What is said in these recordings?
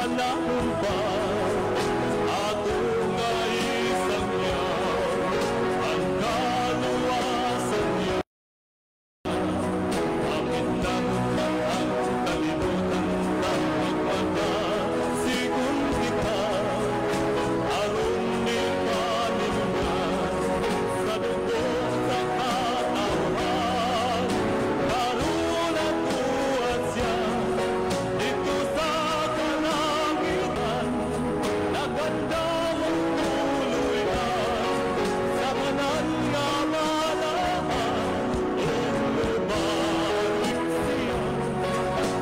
Panahon pa ato nga isangyaw ang kaluwasan niya. Panginlangon man ang kalibutan, magmana sigon kita aron ipaninungan sa dugo sa katawhan. Karon atuan siya dito sa kalangitan, nagandam og tuluyan sa tanan nga balaan. Ug mobalik siya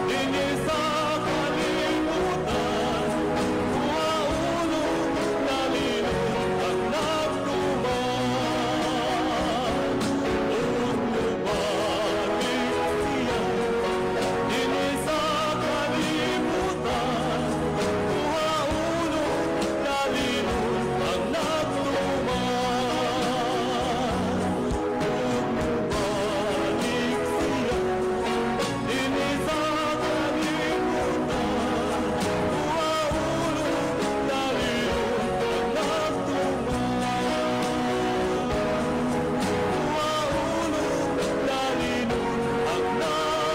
dinhi sa kalibutan, kuhaon og nalinon ang nagtuman. Ug mobalik siya dinhi sa kalibutan, kuhaon og nalinon ang nagtuman. Ug mobalik siya dinhi sa kalibutan, kuhaon og nalinon ang nagtuman. Kuhaon og nalinon ang nagtuman.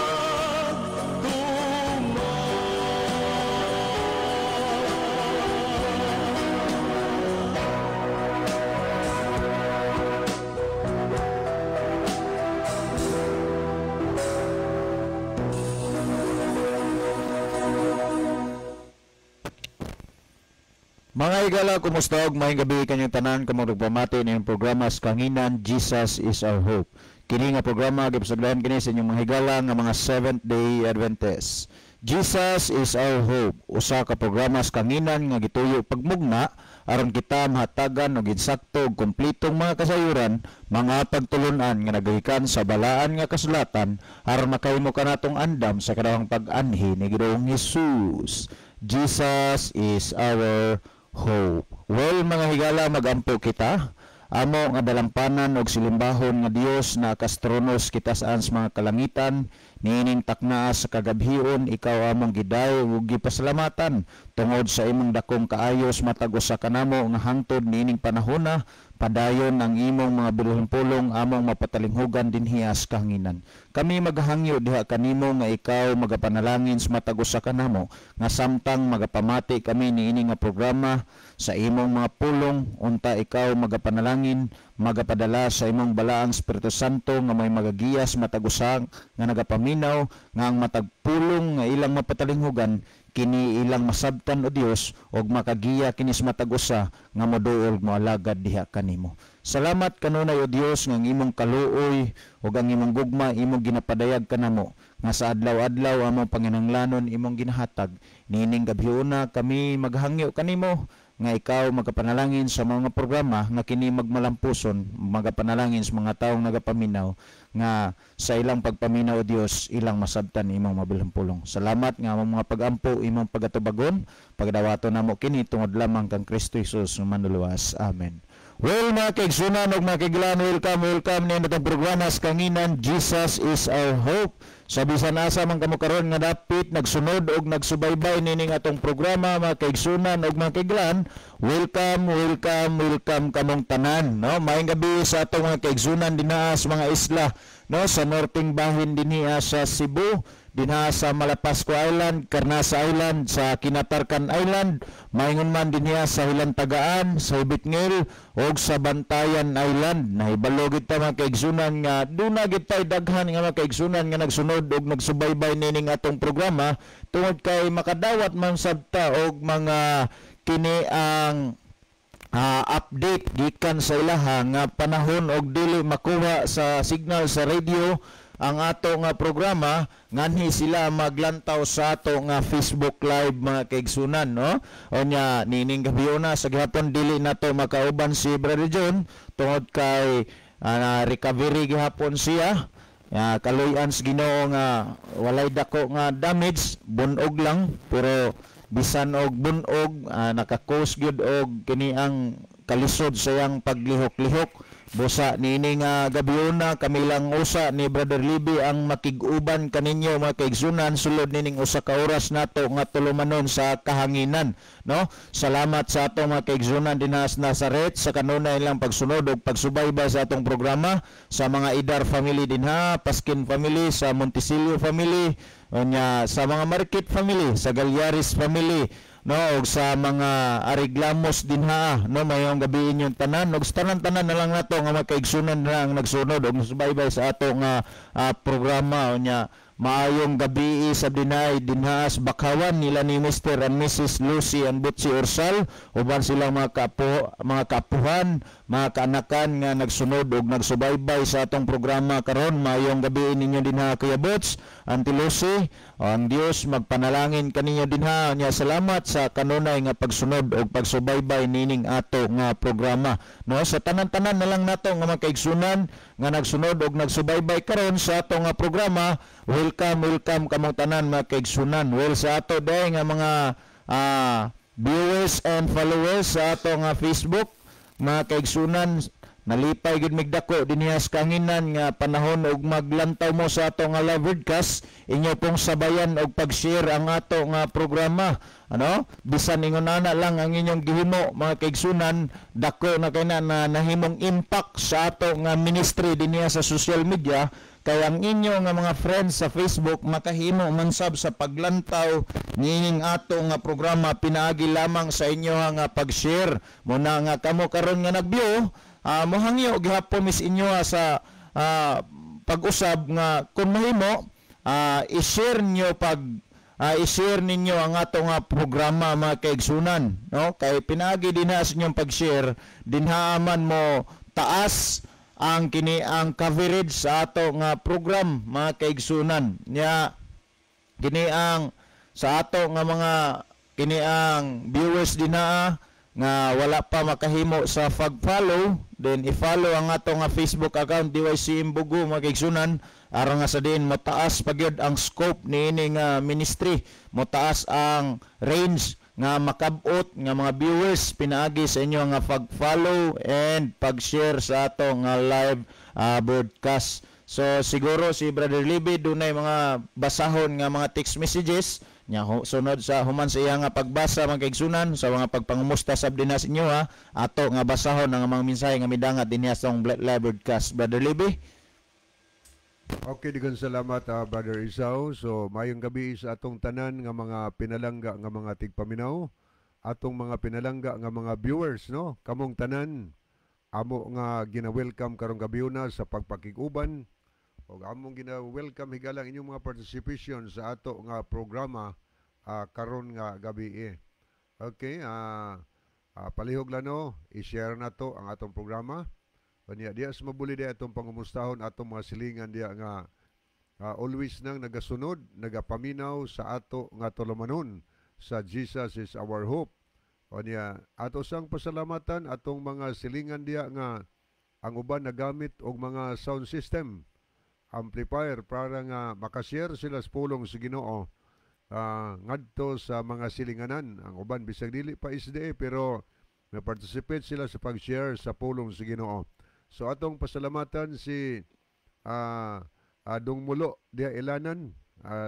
Mga higala, kumusta og maayong gabi kanyang tanan kamo nagpamati ning programa sa Kanginan, Jesus is Our Hope. Kini nga programa gipasagdan kini sa inyong mga higala nga mga Seventh Day Adventists. Jesus is Our Hope, usa ka programa sa Kanginan nga gituyo pagmugna aron kita mahatagan og insakto ug kompletong mga kasayuran, mga pagtulun-an nga nagagikan sa balaan nga kasulatan aron makahimo kanatong andam sa kadawang pag-anhi ni Ginoong Hesus. Jesus is our hope. Well, mga higala, magampo kita. Amo nga dalampanan og silimbahon nga Dios na kastronos kita saan sa mga kalangitan, niining taknaa sa kagabhion, ikaw among gidayo ug gipasalamatan tungod sa imong dakong kaayos matag usa kanamo nga hangtod niining panahona, padayon ang imong mga bilihong pulong among mapatalinghugan dinhi sa kahanginan. Kami maghangyo diha kanimo nga ikaw magapanalangin sa matag usa kanamo nga samtang magapamati kami niini nga programa sa imong mga pulong, unta ikaw magapanalangin, magapadala sa imong balaang Espiritu Santo nga may magagiyas matag usa nga nagapaminaw nga ang matag pulong nga ilang mapatalinghugan kini ilang masabtan o Dios og makagiya kini sa matag usa nga moduol moalagad diha kanimo. Salamat kanunay o Dios nga ang imong kaluoy ug ang imong gugma imong ginapadayag kanamo nga sa adlaw-adlaw among panginahanglanon imong ginahatag. Niining gabhiona kami maghangyo kanimo nga ikaw magapanalangin sa mga programa nga kini magmalampuson, magapanalangin sa mga taong nagapaminaw nga sa ilang pagpaminaw o Dios ilang masabtan imong mabilhong pulong. Salamat nga among mga pagampo imong pagatubagon, pagdawato namo kini tungod lamang kang Kristo Jesus nga manluluwas. Amen. Well, mga kaigsunan ug mga kaiglan, welcome, welcome niyan atong programa sa Kanginan, Jesus is Our Hope. Sa bisan asa man kamo karon nga dapit nagsunod og nagsubaybay nining atong programa, mga kaigsunan ug mga kaiglan, welcome, welcome, welcome kamong tanan, no? Maayong gabi sa atong mga kaigsunan dinha sa mga isla, no, sa norteng bahin dinhi sa Cebu, dinha sa Malapascua Island, Carnasa Island, sa Kinatarkan Island, maingon man dinhi sa Hilantagaan, sa Hibitngil ug sa Bantayan Island. Nahibalo gid ta mga kaigsunan nga duna gid tay daghan nga mga kaigsunan nga nagsunod og nagsubaybay nining atong programa tungod kay makadawat man sad ta og mga kini ang update gikan sa ilaha nga panahon og dili makuha sa signal sa radio ang ato nga programa, nganhi sila maglantaw sa ato nga Facebook Live mga kaigsunan, no? Onya nining gabiona sa gihapon dili nato makauban si Brother John tungod kay recovery gihapon siya. Kaluy-an sa Ginoo nga walay dako nga damage, bunog lang, pero bisan og bunog, naka-cause gyud og kini ang kalisod sa iyang paglihok-lihok. Busa niini nga gabiuna, kami lang usa ni Brother Libby ang makig-uban kaninyo, mga kaigsunan, sulod nining usa ka oras nato nga tulumanon sa kahanginan, no? Salamat sa atong mga kaigsunan dinha sa Nazaret sa kanunay lang pagsunod ug pagsubaybay sa atong programa, sa mga Idar family dinha, Paskin family, sa Montesilio family, unya sa mga Market family, sa Galyaris family, no, ug sa mga Ariglamos dinha, no? Mayong gabi inyong tanan ug sa tanan-tanan na lang nato nga mga kaigsunan na ang nagsunod ug subaybay sa ato nga programa. Unya maayong gabi sa dinay dinha sa Bakhawan nila ni Mr. and Mrs. Lucy and Butchie Ursal, uban silang mga kapo, mga kapuhan, mga kaanakan nga nagsunod ug nagsubaybay sa atong programa karon. Maayong gabi ninyo dinha, Kuya Butch, Auntie Lucy. Ang Dios magpanalangin kaninyo dinha. Nya salamat sa kanunay nga pagsunod ug pagsubaybay nining ato nga programa, no? Sa tanan-tanan na lang nato nga mga kaigsunan nga nagsunod ug nagsubaybay karon sa ato nga programa, welcome, welcome kamong tanan, mga kaigsunan. Well, sa ato day nga mga viewers and followers sa ato nga Facebook, mga kaigsunan, nalipay gid mig dako dinhi sa kahanginan nga panahon og maglantaw mo sa ato nga live broadcast, inyo pong sabayan og pag-share ang ato nga programa, ano? Bisan ingon ana lang ang inyong gihimo, mga kaigsunan, dako na kay na, na nahimong impact sa ato nga ministry dinhi sa social media, kay ang inyo nga mga friends sa Facebook makahimo man sab sa paglantaw niining ato nga programa pinaagi lamang sa inyo nga pag-share. Muna nga kamo karon nga nag-view, mohangyo gihapon mis inyo sa pag-usab nga kung mahimo, i-share nyo pag i-share ninyo ang ato nga programa, mga kaigsunan, no? Kay pinaagi dinha sa inyong pag-share, dinha man mo taas ang kini ang coverage sa ato nga program, mga kaigsunan. Nya kini ang sa ato nga mga kini ang viewers dinha nga wala pa makahimo sa pag-follow, then i-follow ang ato nga Facebook account, DYCM Bogo, mga kaigsunan, aron nga sa diin motaas pa gyud ang scope niini nga ministry, motaas ang range nga makabot nga mga viewers pinaagi sa inyo nga pag-follow and pag-share sa ato nga live broadcast. So siguro si Brother Libby dunay mga basahon nga mga text messages nya. Sunod sa human sa iya nga pagbasa, mga kaigsunan, sa mga pagpangumusta sab dinha sa inyo ha, ato nga basahon ang mga mensahe nga midangat dinhi sa atong live broadcast. Brother Libby. Okay, daghang salamat, Brother Isao. So, mayong gabi sa atong tanan nga mga pinalangga nga mga tigpaminaw, atong mga pinalangga nga mga viewers, no? Kamong tanan, amo nga gina-welcome karong gabi na sa pagpakig-uban ug among gina-welcome higala ang inyong mga participation sa ato nga programa karon nga gabi eh. Okay, palihog lang, no, i-share na to ang atong programa. Kanya diya sa mabuli diya atong pangumustahon atong mga silingan diya nga always nang nagasunod, nagapaminaw sa ato nga tulumanon sa Jesus is Our Hope. Kanya ato sang pasalamatan atong mga silingan diya nga ang uban nagamit og mga sound system, amplifier, para nga makashare sila sa pulong sa Ginoo ngadto sa mga silinganan. Ang uban bisag dili pa SDA pero na-participate sila sa pag-share sa pulong sa Ginoo. So atong pasalamatan si Dong Mulo diya Ilanan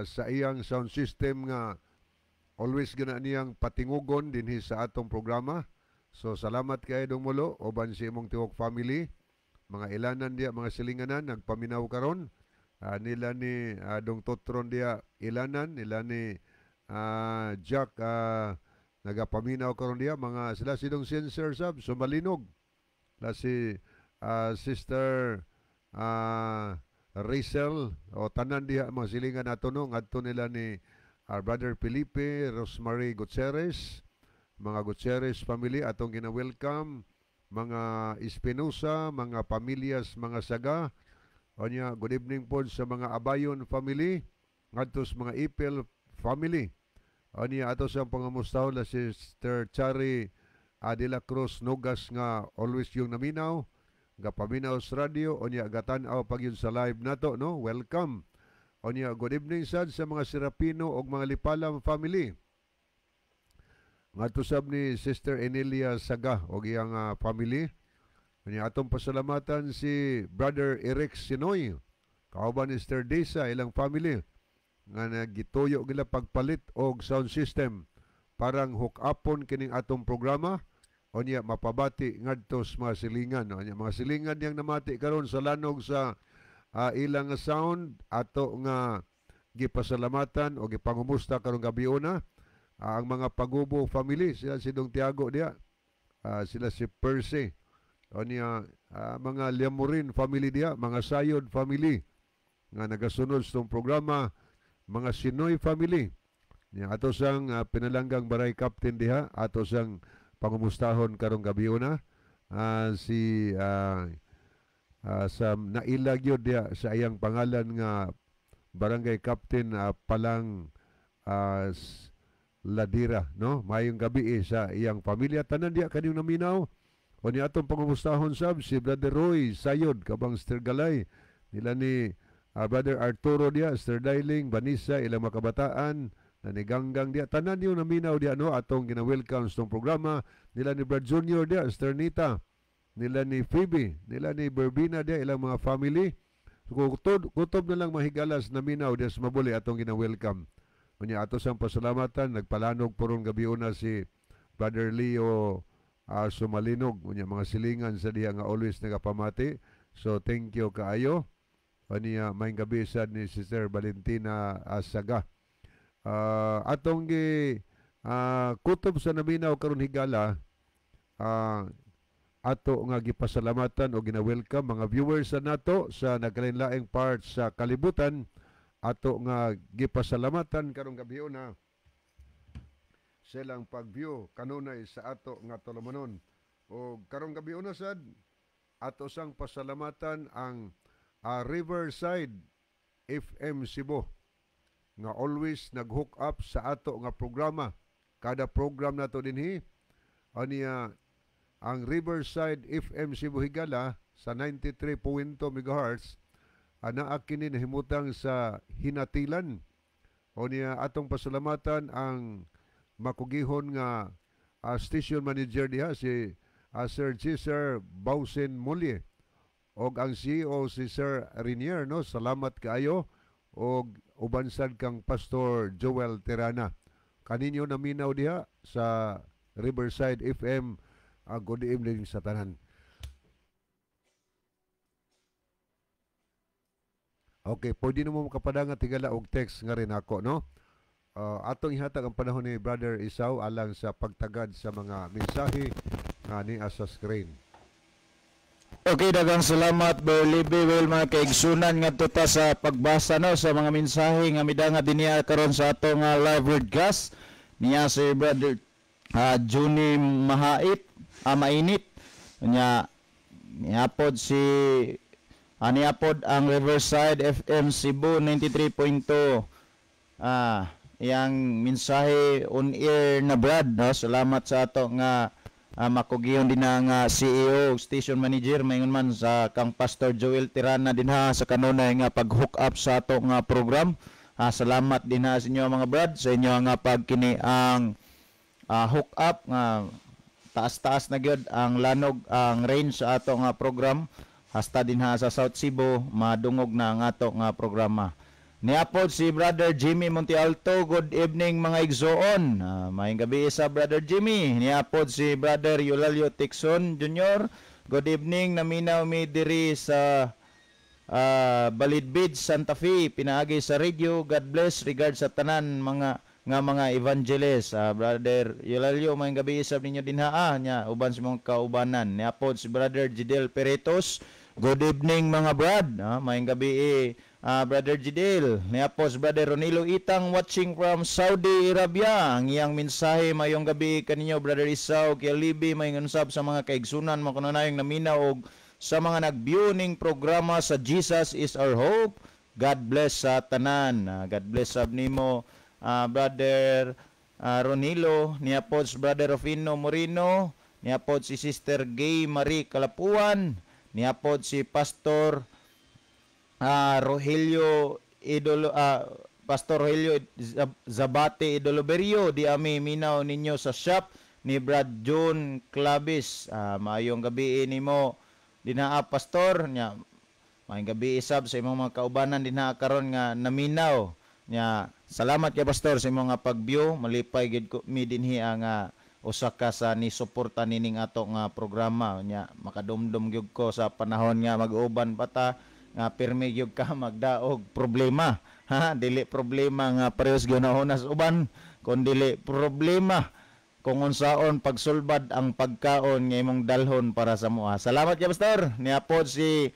sa iyang sound system nga always gana niyang patingugon dinhi sa atong programa. So salamat kay Dong Mulo uban si imong tiwok family, mga Ilanan diya, mga silinganan nagpaminaw karon. Nila ni Dong Totron diya Ilanan, nila ni Jack nagapaminaw karon diya, mga sila si Dong Sensor sab sumalinog. La si Sister Rachel o tanan diha mga silingan nato, no, ngadto nila ni Brother Felipe, Rosemary Gutierrez, mga Gutierrez family atong gina-welcome, mga Espinosa, mga pamilyas, mga Saga. Onya good evening po sa mga Abayon family, ngadto sa mga Ipil family. Onya ato sa pangamustahon la Sister Chari de la Cruz Nogas nga always yung naminaw, gapaminaw sa radio, onya gatan-aw pag yun sa live nato, no? Welcome. Onya good evening sad sa mga Serapino og mga Lipalam family. Ngadto sab ni Sister Enelia Saga og iyang family. Unya atong pasalamatan si Brother Eric Sinoy, kauban ni Sister Disa, ilang family nga nagituyo gila pagpalit og sound system parang hook upon kining atong programa, unya mapabati ngadto sa mga silingan. Unya mga silingan yang namati karon sa lanog sa ilang sound, ato nga gipasalamatan o gipangumusta karong gabiuna ang mga Pagubo family, sila si Dong Tiago diya, sila si Percy, unya mga Liamurin family diya, mga Sayod family nga nagasunod sa itong programa, mga Sinoy family. Nya ato sang pinalanggang baray captain diha, ato sang pangumustahon karong gabiuna si sa naila gyud diha sa iyang pangalan nga barangay captain Palang Ladira, no? Maayong gabi sa iyang pamilya tanan diha kanyong naminaw. O ni atong pangumustahon sab si Brother Roy Sayod kabang Sister Galay nila ni Brother Arturo diha, Sister Dailing, Vanessa, ilang mga kabataan na ni Ganggang diha, tanan niyo naminaw diha, no? Atong gina-welcome sa programa nila ni Brad Junior diha, Sister Nita, nila ni Phoebe, nila ni Berbina diha, ilang mga family. Kutob, kutob na lang mahigalas naminaw diha sa Mabuli, atong gina-welcome. Unya ato sang pasalamatan, nagpalanog purong gabi una si Brother Leo Sumalinog, unya mga silingan sa diha nga always nagapamati. So thank you kaayo. Unya maayong gabi sad ni Sister Valentina Asaga. Atong gi kutob sa naminaw karon higala, ato nga gipasalamatan o gina-welcome mga viewers sa nato sa nagkalain-laing parts sa kalibutan, ato nga gipasalamatan karong gabi na silang pag-view kanunay sa ato nga tulumanon. O karong gabi una sad ato sang pasalamatan ang Riverside FM Cebu nga always nag-hook up sa ato nga programa. Kada program nato dinhi, aniya ang Riverside FM Cebu higala sa 93.2 MHz, anaa kini nahimutang sa Hinatilan. O niya atong pasalamatan ang makugihon nga station manager diha, si Sir Cesar Bausen Mulie, og ang CEO si Sir Renier, no? Salamat kaayo, og uban sad kang Pastor Joel Tirana kaninyo naminaw diha sa Riverside FM. Good evening sa tanan. Okay, pwede na mo makapadangat higala og text nga rin ako, no? Atong ihatag ang panahon ni Brother Isaw alang sa pagtagad sa mga mensahe nga niya sa screen. Okay, daghang salamat, Berlibe. Well, mga kaigsunan, ngadto ta sa pagbasa, no, sa mga mensahe nga midanga dinhiya karon sa atong live broadcast. Niya si Brother Juni Mahait, Mainit. Nya niapod si niapod ang Riverside FM Cebu 93.2. Iyang mensahe on air na, Brad, no? Salamat sa ato nga makugiyon din na nga CEO, station manager, maingon man sa kang Pastor Joel Tirana dinha sa kanunay nga pag-hook up sa ato nga program. Salamat dinha sa inyo mga brad, sa inyo nga pagkini ang hook up nga taas-taas na gyud ang lanog, ang range sa ato nga program hasta dinha sa South Cebu madungog na ang ato nga programa. Niapod si Brother Jimmy Montealto, good evening mga igsoon. Maayong gabi sa Brother Jimmy. Niapod si Brother Eulalio Tixon Jr. Good evening, naminaw mi diri sa Balidbid, Santa Fe, pinaagi sa radio. God bless, regard sa tanan mga nga mga evangelist. Brother Eulalio, maayong gabi isab ninyo dinha nya uban sa mong kaubanan. Niapod si Brother Jidel Peretos. Good evening mga brad. Maayong gabi Brother Jidel. Niapod si Brother Ronilo Itang watching from Saudi Arabia. Ang iyang mensahe, mayong gabi kaninyo Brother Isaw Kialibi, mayong usab sa mga kaigsunan makununayong naminaw og sa mga nag-view ning programa sa Jesus is Our Hope. God bless sa tanan. God bless sab nimo Brother Ronilo. Niapod si Brother Rufino Moreno. Niapod si Sister Gay Marie Kalapuan. Niapod si Pastor Rogelio Idolo, Pastor Rogelio Zabate Idoloberio, di ami minaw ninyo sa shop ni Brad John Clavis. Maayong gabi nimo Dinaa, Pastor. Nya maayong gabi isab sa imong mga kaubanan dinha karon nga naminaw. Nya salamat kay Pastor sa imong nga pag-view. Malipay gid ko mi dinhi nga usa ka sa ni suporta nining ato nga programa. Nya makadumdum gyud ko sa panahon nga mag-uban pa ta nga pirmi gyud ka magdaog problema. Ha, dili problema nga parehas gyud sa uban, kun dili problema kung unsaon pagsulbad ang pagkaon nga imong dalhon para sa mua. Salamat kay Pastor. Niapod si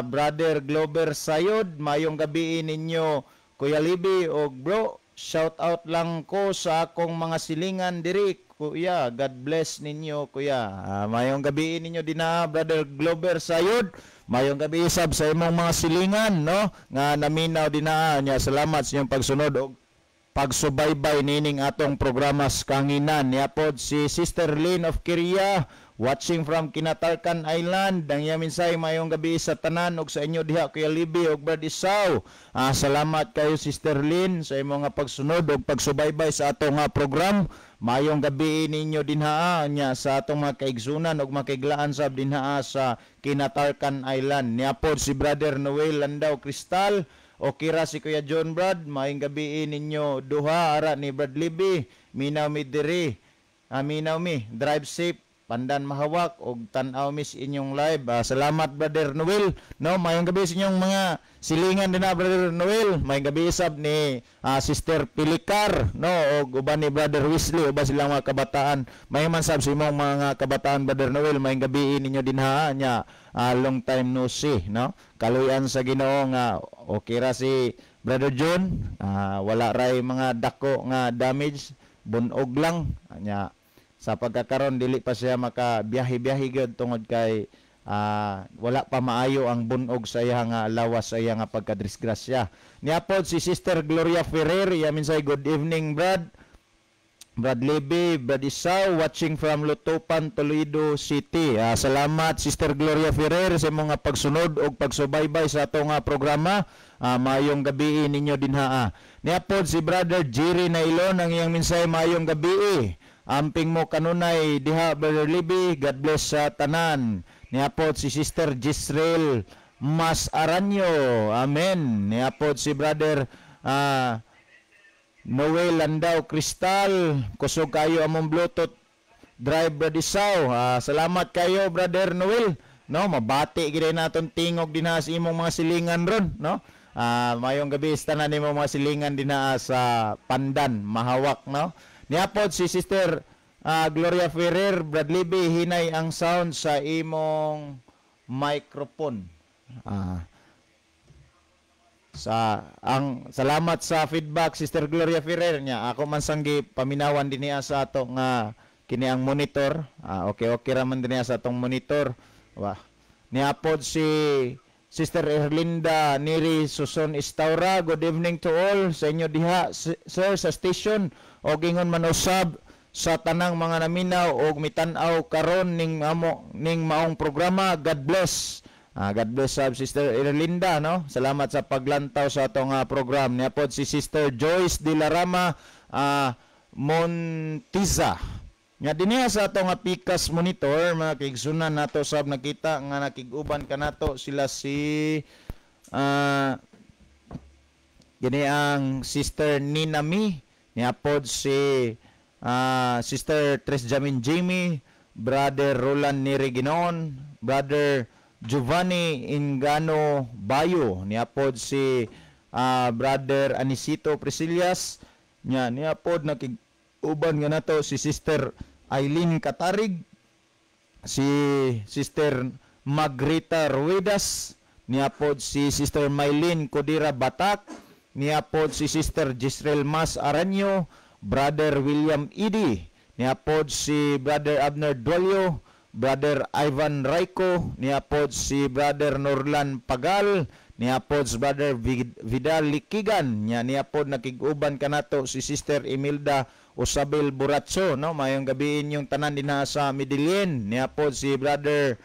Brother Glover Sayod, mayong gabi ninyo Kuya Libi og bro. Shout out lang ko sa akong mga silingan diri, kuya. God bless ninyo, kuya. Mayong gabi ninyo dinha, Brother Glover Sayod. Mayong gabi sab sa imong mga silingan, no, nga naminaw dinha. Nya salamat sa inyong pagsunod og pagsubaybay nining atong programa sa Kanginan. Niapod si Sister Lynn of Kiria, watching from Kinatarkan Island. Ang iyang mensahe, "Mayong gabi sa tanan ug sa inyo diha, Kuya Libi ug Brad Isaw." Salamat kayo, Sister Lynn, sa imong nga pagsunod ug pagsubaybay sa atong nga program. Mayong gabi ninyo dinha, nya sa atong mga kaigsunan ug makiglaan sab dinha sa Kinatarkan Island. Niapod si Brother Noel Landau Cristal. Okay ra si Kuya John Brad, maayong gabi ninyo duha ara ni Brad Libby. Minaw mi diri. Minaw mi, drive safe, pandan mahawak og tan-aw mi sa inyong live. Salamat, Brother Noel. No, maayong gabi sa inyong mga silingan din na, Brother Noel. Maayong gabi sab ni Sister Pilicar, no, og uban ni Brother Wesley, uban silang mga kabataan. Maayong man sab sa imong mga kabataan, Brother Noel. Maayong gabi ninyo dinha nya. Long time no see, no? Kaluyan sa Ginoo nga okay ra si Brother John. Wala ray mga dako nga damage, bunog lang. Nya sa pagkakaron dili pa siya maka biyahe-biyahe gyud tungod kay wala pa maayo ang bunog sa iya nga lawas sa iya nga pagkadisgrasya. Niapod si Sister Gloria Ferrer, iya minsay, "Good evening, Brad. Brad Libby, Brad Isaw, watching from Lutopan, Toledo City." Salamat, Sister Gloria Ferrer, sa mga pagsunod og pagsubaybay sa ato nga programa. Maayong gabi ninyo dinha. Niapod si Brother Jerry Nailon, ang iyang mensahe, "Maayong gabi. Amping mo kanunay diha, Brother Libby. God bless sa tanan." Niapod si Sister Gisrael Mas Aranyo. Amen. Niapod si Brother Noel Landau Cristal, "Kusog kayo among Bluetooth drive, Brad Isaw." Salamat kayo, Brother Noel. No, mabati gid naton tingog dinha sa imong mga silingan ron, no? Mayong gabi sa tanan nimo mga silingan dinha sa Pandan, Mahawak, no? Niapod si Sister Gloria Ferrer, "Brad Libby, hinay ang sound sa imong microphone." Sa ang salamat sa feedback, Sister Gloria Ferrer. Nya ako man sanggi paminawan dinhi sa ato nga kini ang monitor. Okay ra man dinhi sa atong monitor. Wa niapod si Sister Erlinda Neri Suson Istaura, "Good evening to all sa inyo diha, sir, sa station og ingon man usab sa tanang mga naminaw og mitan-aw karon ning amo ning maong programa. God bless." God bless sab, Sister Erlinda, no? Salamat sa paglantaw sa atong program. Niapod si Sister Joyce De La Rama Montiza. Nga dinhi sa atong nga Pikas monitor, mga kaigsunan nato sab nakita nga nakig-uban kanato sila si gini ang Sister Nina Mi, niapod si Sister Tres Jamin Jamie, Brother Roland Neri Ginon, Brother Giovanni Ingano Bayo, niapod si Brother Anisito Priscillas, nya niapod nakig-uban nga nato si Sister Eileen Katarig, si Sister Margarita Ruedas, niapod si Sister Mylene Codira Batak, niapod si Sister Gisrel Mas Aranyo, Brother William Idi, niapod si Brother Abner Dualio, Brother Ivan Raico, niapod si Brother Norlan Pagal, niapod si Brother Vidal Likigan, nya niapod nakig-uban kanato si Sister Imelda Usabel Buratso, no? Mayong gabi inyong tanan dinha sa Medellin. Niapod si Brother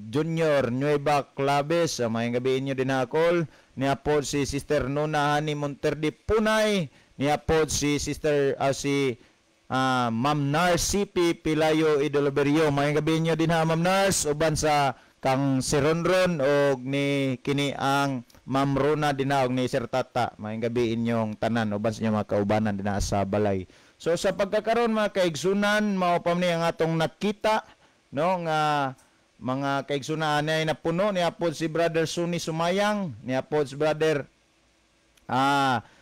Junior Nueva Claves, mayong gabi inyo dinha call. Niapod si Sister Nona Hani Monterde Punay, niapod si Sister si Ma'am Nars CP Pilayo Idoloberio. Mayong gabi inyo dinha, Ma'am Nars, uban sa kang si Ronron og ni kini ang Ma'am Rona dinha og ni Sir Tata. Maayong gabi inyong tanan uban sa inyong mga kaubanan dinha sa balay. So sa pagkakaron, mga kaigsunan, mao pa ni ang atong nakita, no, nga mga kaigsunan ay napuno ni apod si Brother Sunny Sumayang, ni apod si Brother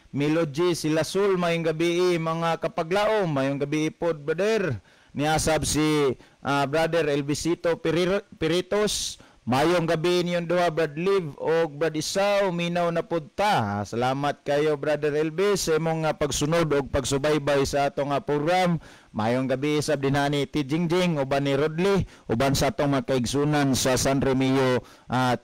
Milo G Silasul. Maayong gabi, mga kapaglaom, maayong gabi pod, brother. Niasab si Brother Elvisito Piritos. Maayong gabi niyong duha, Brad Liv og Brad Isaw, minaw na pud ta. Salamat kayo, Brother Elvis, sa imong pagsunod og pagsubaybay sa atong program. Maayong gabi sab dinha ni T. Jingjing uban ni Rodley uban sa atong mga kaigsunan sa San Remio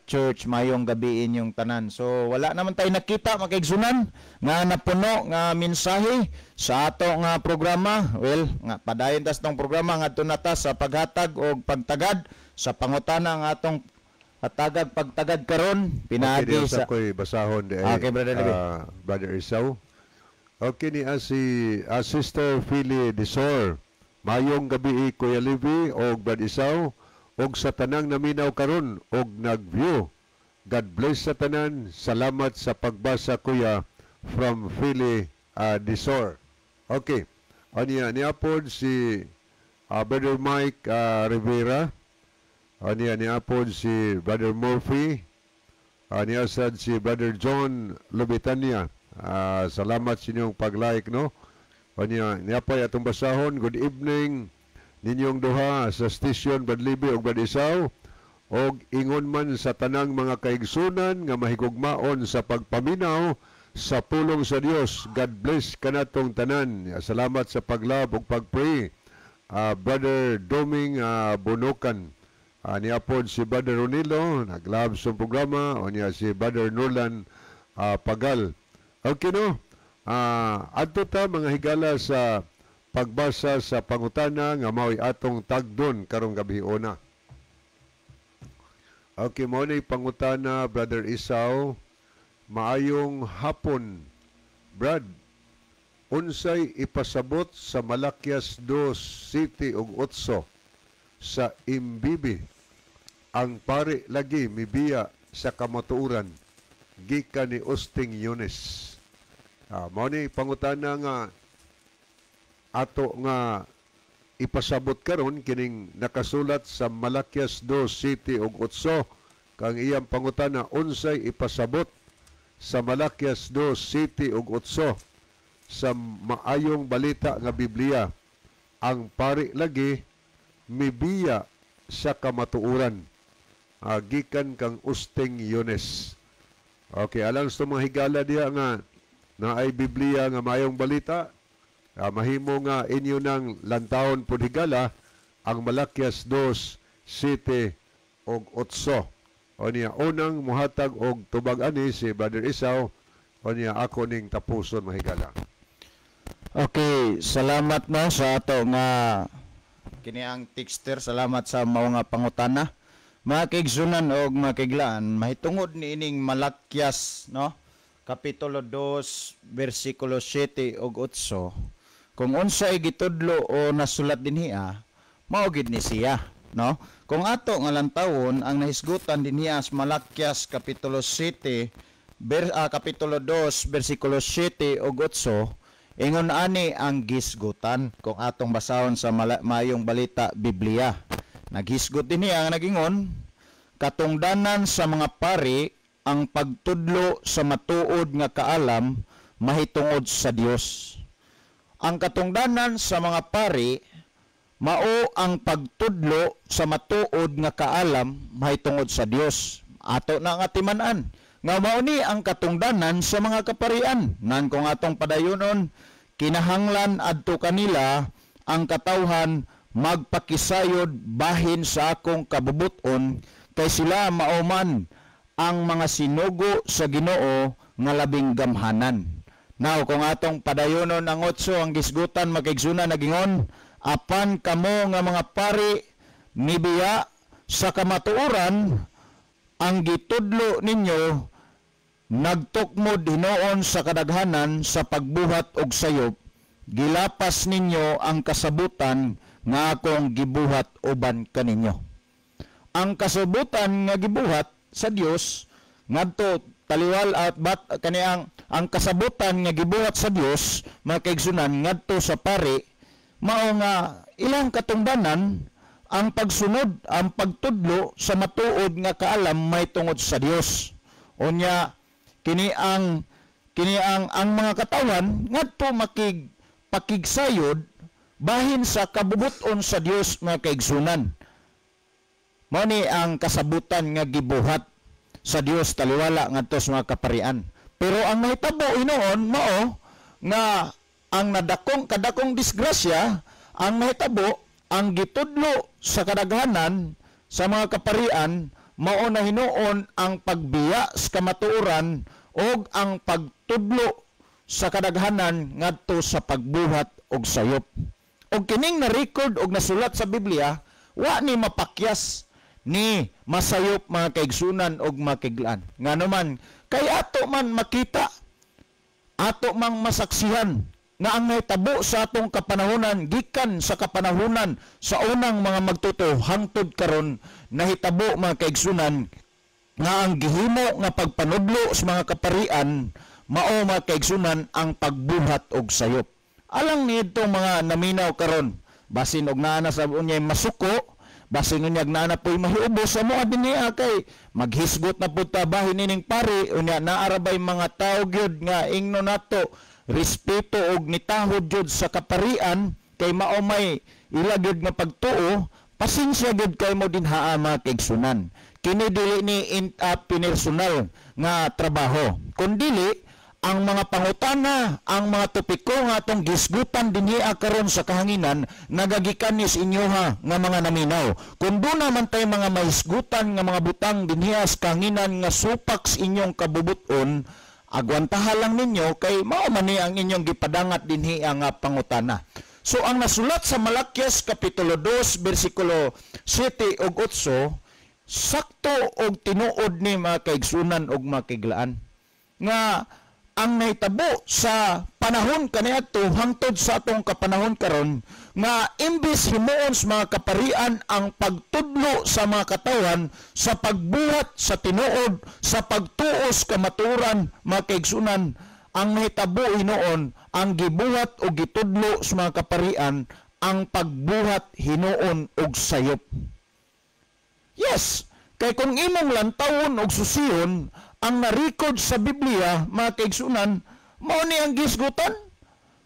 Church. Maayong gabi inyong tanan. So wala naman tayo nakita, mga kaigsunan, nga napuno nga mensahe sa ato nga programa. Well, nga padayon tas tong programa ngadto na ta sa paghatag og pagtagad sa pangutana nga atong hatagag pagtagad karon pinaagi Okay, sa sa ko'y basahon di ay, Okay, Brother Levi. Brother Isaw. Okay ni si Sister Philly Desor. Mayong gabi, Kuya Levi og Brad Isaw og sa tanang naminaw karon og nag-view. God bless sa tanan. Salamat sa pagbasa, Kuya, from Philly Desor. Okay. Aniya niapod si Brother Mike Rivera. Aniya niapod si Brother Murphy. Niya sad si Brother John Lubitania. Salamat sa inyong pag-like, no? Aniya, niya pa'y atong basahon. Good evening ninyong duha sa station, Brad Libby ug Brad Isaw, og ingon man sa tanang mga kaigsunan nga mahigugmaon sa pagpaminaw sa pulong sa Dios. God bless kanatong tanan. Salamat sa pag-love ug pag-pray. Brother Doming Bunukan. Niapod si Brother Ronilo, nag-love sa programa, o niya si Brother Nolan Pagal. Okay, no? Adto ta, mga higala, sa pagbasa sa pangutana nga mao'y atong tagdon karong gabi una. Okay, mao ni pangutana, Brother Isaw. Maayong hapon, Brad. Unsay ipasabot sa Malakias 2:7 ug 8 sa MBB? Ang pari lagi mibiya sa kamatuoran, gikan ni Austin Yunes. Mao ni pangutana nga ato nga ipasabot karon, kining nakasulat sa Malakias 2:7 ug 8, kang iyang pangutana, unsay ipasabot sa Malakias 2:7 ug 8 sa Maayong Balita nga Biblia? Ang pari lagi mibiya sa kamatuoran. Gikan kang Usting Yunes. Okay, alang sa mga higala diya nga naay Biblia nga Maayong Balita, mahimo nga inyo nang lantawon pud, higala, ang Malakias 2:7 ug 8. O niya, unang muhatag og tubag ani si Brother Isaw, o niya ako ning tapuson, mahigala. Okay, salamat, no, sa ato nga kini ang texter, salamat sa mao nga pangutana. Mga kaigsunan og mga kaiglaan, mahitungod ni ining Malakias, no, kapitulo 2 bersikulo 7 ug 8. Kung unsay gitudlo o nasulat dinhiya, mao gid ni siya, no? Kung ato nga lantawon ang nahisgutan dinhiya sa Malakias kapitulo 7 kapitulo 2 bersikulo 7 ug 8, ingon ani ang gisgutan kung atong basahon sa Maayong Balita Biblia. Naghisgot din niya nga nagingon, katungdanan sa mga pari ang pagtudlo sa matuod nga kaalam mahitungod sa Dios. Ang katungdanan sa mga pari mao ang pagtudlo sa matuod nga kaalam mahitungod sa Dios. Ato na nga timan-an nga mao ni ang katungdanan sa mga kaparian. Nan kung atong padayonon, kinahanglan adto kanila ang katawhan magpakisayod bahin sa akong kabubuton, kay sila mao man ang mga sinugo sa Ginoo nga labing gamhanan. Now, kung atong padayonon ang 8, ang gisgutan, makaigsunan, nagingon, apan kamo nga mga pari mibiya sa kamatuoran ang gitudlo ninyo, nagtukmod hinuon sa kadaghanan sa pagbuhat og sayop, gilapas ninyo ang kasabutan nga akong gibuhat uban kaninyo. Ang kasubutan nga gibuhat sa Dios ngadto taliwal at bat kani ang kasabutan nga gibuhat sa Dios, mga kaigsunan, ngadto sa pari mao nga ilang katungdanan ang pagsunod, ang pagtudlo sa matuod nga kaalam may tungod sa Dios. Unya kini ang mga katawan ngadto pakigsayod bahin sa kabubuton sa Dios, mga kaigsunan. Mao ni ang kasabutan nga gibuhat sa Dios taliwala ngadto sa mga kaparian. Pero ang nahitabo hinuon mao nga ang nadakong kadakong disgrasya, ang nahitabo ang gitudlo sa kadaghanan sa mga kaparian mao na hinuon ang pagbiya sa kamatuoran og ang pagtudlo sa kadaghanan ngadto sa pagbuhat og sayop. Og kining na-record og nasulat sa Biblia, wa ni mapakyas ni masayop, mga kaigsunan og makiglaan. Ngano man kay ato man makita, ato mang masaksihan nga ang nahitabo sa atong kapanahonan gikan sa kapanahonan sa unang mga magtuto hangtod karon, nahitabo, mga kaigsunan, nga ang gihimo nga pagpanudlo sa mga kaparian mao, mga kaigsunan, ang pagbuhat og sayop. Alang niadtong mga naminaw karon, basin og naa na sa unyay masuko, basin unyag naa na po'y mahiubos sa mga dinhiha kay maghisgot na pud ta bahin ining pari, unya naa ra bay mga tawo gyud nga ingno nato respeto og nitahod gyud sa kaparian kay mao may ila gyud nga pagtuo. Pasensya gyud kay mo dinhaa, mga kaigsunan. Kini dili ni pinersonal nga trabaho, kundili ang mga pangutana, ang mga topiko nga atong gisgutan dinhiha karon sa kahanginan nagagikan ni sa inyoha nga mga naminaw. Kung doon naman tayo mga mahisgutan nga mga butang dinhiha sa kahanginan nga supak sa inyong kabubuton, agwantaha lang ninyo kay mao man ni ang inyong gipadangat dinhiha nga pangutana. So ang nasulat sa Malakias Kapitulo 2 versikulo 7 ug 8, sakto og tinuod ni mga kaigsunan og mga kaiglaan nga ang nahitabo sa panahon kaniadto hangtod sa atong kapanahon karon nga imbis himuon sa mga kaparian ang pagtudlo sa mga katawan sa pagbuhat sa tinuod, sa pagtuos kamatuoran, mga kaigsunan, ang nahitabo hinuon ang gibuhat o gitudlo sa mga kaparian ang pagbuhat hinuon og sayop. Yes, kay kung imong lantawon og susiyon ang na-record sa Biblia, mga kaigsunan, mao ni ang gisgutan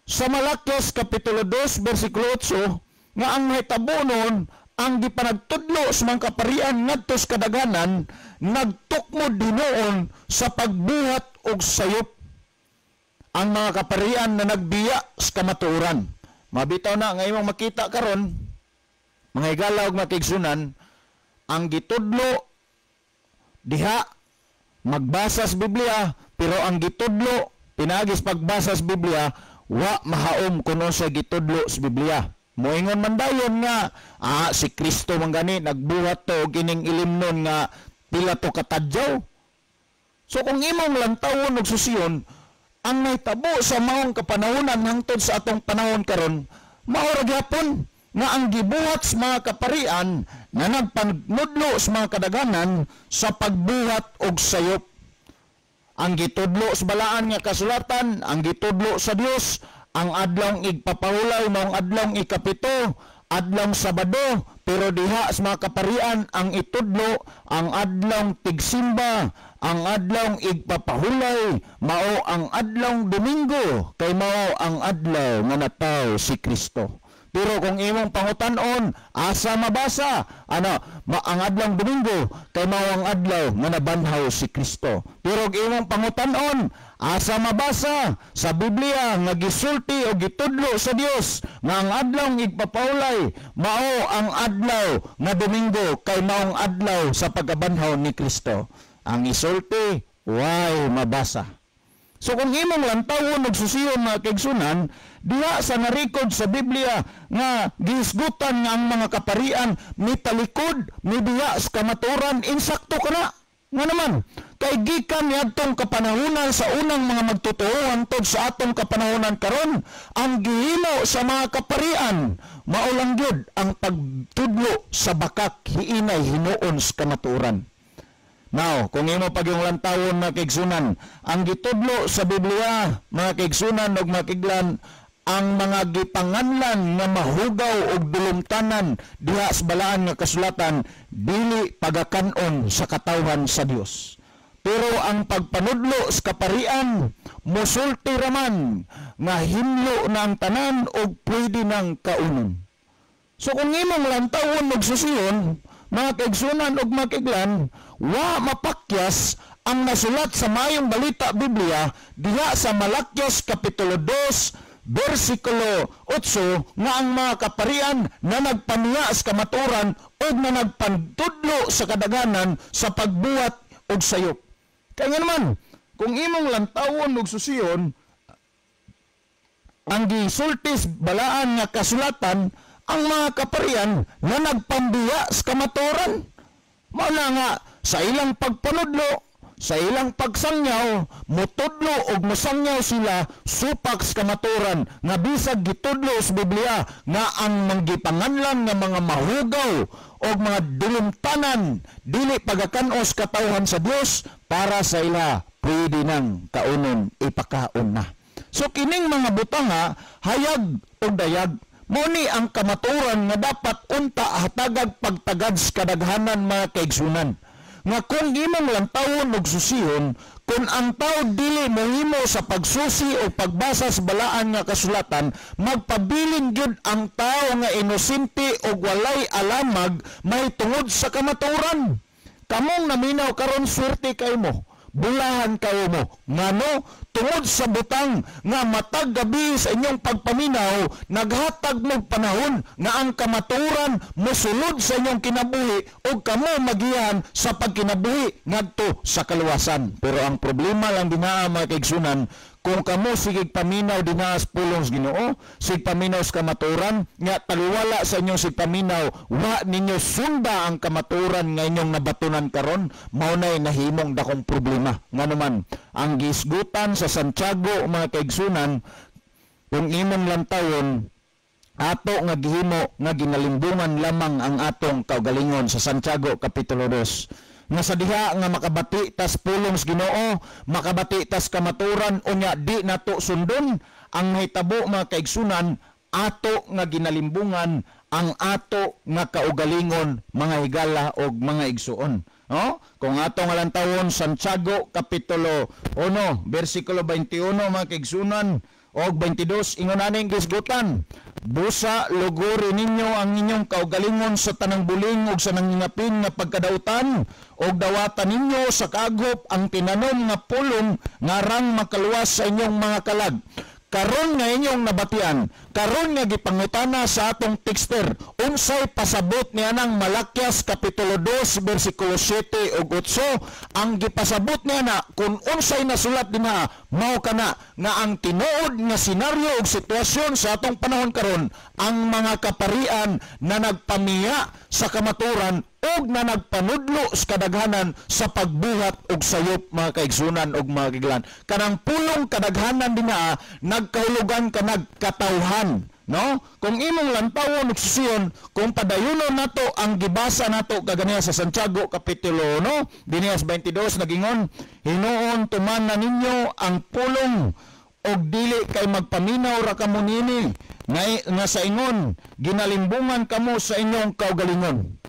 sa Malakias Kapitulo 2 versikulo 8 nga ang nahitabo noon ang gipanagtudlo sa mga kaparian ngadto sa kadaghanan nagtukmod hinuon sa pagbuhat og sayop ang mga kaparian na nagbiya sa kamatuoran. Mabitaw na nga imong makita karon, mga higala ug mga kaigsunan, ang gitudlo diha magbasa sa Biblia, pero ang gitudlo pinaagis pagbasa sa Biblia wa mahaom kuno sa gitudlo sa Biblia. Moingon man dayon nga si Kristo man gani nagbuhat to og ining ilimnon nga pila to katadyaw. So kung imong lantawon og susiyon ang nahitabo sa maong kapanahonan hangtod sa atong panahon karon, mao ra gyapon nga ang gibuhat sa mga kaparian na nagpanudlo sa mga kadaghanan sa pagbuhat og sayop. Ang gitudlo sa balaan nga kasulatan, ang gitudlo sa Dios, ang adlawng igpapahulay maong adlawng ikapito, adlawng Sabado, pero diha sa mga kaparian ang itudlo ang adlawng tigsimba, ang adlawng igpapahulay mao ang adlawng Domingo, kay mao ang adlaw nga nataw si Kristo. Pero kung imong pangutan-on, asa mabasa, ano, ang adlawng Domingo, kay mao ang adlaw nga nabanhaw si Kristo. Pero kung imong pangutan-on, asa mabasa sa Biblia nga gisulti o gitudlo sa Dios nga ang adlawng igpapaulay mao ang adlaw nga Domingo, kay maong adlaw sa pagkabanhaw ni Kristo. Ang isulti, way mabasa. So kung imong lantawon og susiyon, mga kaigsunan, diha sa narekod sa Biblia nga gihisgutan nga ang mga kaparian mitalikod, mibiya sa kamatuoran, insakto ka na. Nga naman, Kay gikan niadtong kapanahunan sa unang mga magtotoo hangtod sa atong kapanahunan karon, ang gihimo sa mga kaparian mao lang gyud ang pagtudlo sa bakak hiinay hinuon sa kamatuoran. Now, kung imo pag yung lantawon, mga kaigsunan, ang gitudlo sa Biblia, mga kaigsunan ug mga kiglan, ang mga gipanganlan nga mahugaw og dulumtanan diha sa balaan nga kasulatan, dili pagakanon sa katawhan sa Dios. Pero ang pagpanudlo sa kaparian, musulti raman nga hinlo na ang tanan og pwede nang kaunon. So kung imong lantawon og susiyon, mga kaigsunan og mga kiglan, wa mapakyas ang nasulat sa Maayong Balita Biblia diha sa Malakyas Kapitulo 2 versikulo 8 nga ang mga kaparian na nagpaniya sa kamaturan og na nagpantudlo sa kadaganan sa pagbuhat og sayop. Kaya nga naman, kung imong lantawon og susiyon, ang gisultis balaan nga kasulatan, ang mga kaparian na nagpambiya sa kamaturan. Mao na nga sa ilang pagpanudlo, sa ilang pagsangyaw, mutudlo og mosangyaw sila supak sa kamaturan nga bisag gitudlo sa Biblia nga ang manggipanganlan nga mga mahugaw og mga dulumtanan dili pagakanos katawhan sa Dios, para sa ila pwede nang kaunon, ipakaon na. So kining mga butanga hayag og dayag. Mao ni ang kamatuoran nga dapat unta hatagag pagtagad sa kadaghanan, mga kaigsunan. Nga kung imong lantawon og susiyon, kung ang tao dili mohimo sa pagsusi o pagbasa sa balaan nga kasulatan, magpabilin gyud ang tao nga inosente og walay alamag mahitungod sa kamatuoran. Kamong naminaw karon, swerte kay mo. Bulahan kayo mo. Ngano, tungod sa butang nga matag gabi sa inyong pagpaminaw, naghatag mo panahon nga ang kamatuoran mosulod sa inyong kinabuhi ug kamo magiyan sa pagkinabuhi ngadto sa kaluwasan. Pero ang problema lang dinaa, mga kaigsunan, kung kamo sigig paminaw dinaa sa pulong sa Ginoo, sig paminaw sa kamatuoran, nga taliwala sa inyong sig paminaw, wa ninyo sunda ang kamatuoran nga inyong nabatunan karon, mao nay nahimong dakong problema. Ngano man, ang gisgutan sa Santiago, mga kaigsunan, kung imong lantawon, ato nga gihimo nga ginalimbungan lamang ang atong kaugalingon sa Santiago Kapitulo 2. Nga sa diha nga makabati tas pulong sa Ginoo, makabati tas kamaturan, unya di nato sundon, ang nahitabo, mga kaigsunan, ato nga ginalimbungan ang ato nga kaugalingon, mga higala og mga igsuon. No? Kung ato nga lantawon Santiago Kapitulo 1 versikulo 21, mga kaigsunan, og 22, ingon aning gisgutan: "Busa luguri ninyo ang inyong kaugalingon sa tanang buling ug sa nangingapin nga pagkadautan, ug dawatan ninyo sa kaagop ang tinanom nga pulong nga rang makaluwas sa inyong mga kalag." Karon nga inyong nabatian, karon nga gipangutana sa atong texter, unsay pasabot niya nang Malakyas Kapitulo 2 versikulo 7 ug 8, ang gipasabot niya na kung unsay nasulat dinha, mao kana nga ang tinuod nga senaryo ug sitwasyon sa atong panahon karon, ang mga kaparian na nagpamiya sa kamaturan ug na nagpanudlo sa kadaghanan sa pagbuhat og sayop, mga kaigsunan og mga kiglan. Kanang pulong kadaghanan dinha nagkahulugan kanag katawhan, no? Kung imong lantawon ug susiyon, kung padayunon nato ang gibasa nato kaganiha sa Santiago Kapitulo 1 dinhi sa 22, nagingon, "Hinuon tuman na ninyo ang pulong og dili kay magpaminaw ra kamo nini nga sa ingon ginalimbungan kamo sa inyong kaugalingon."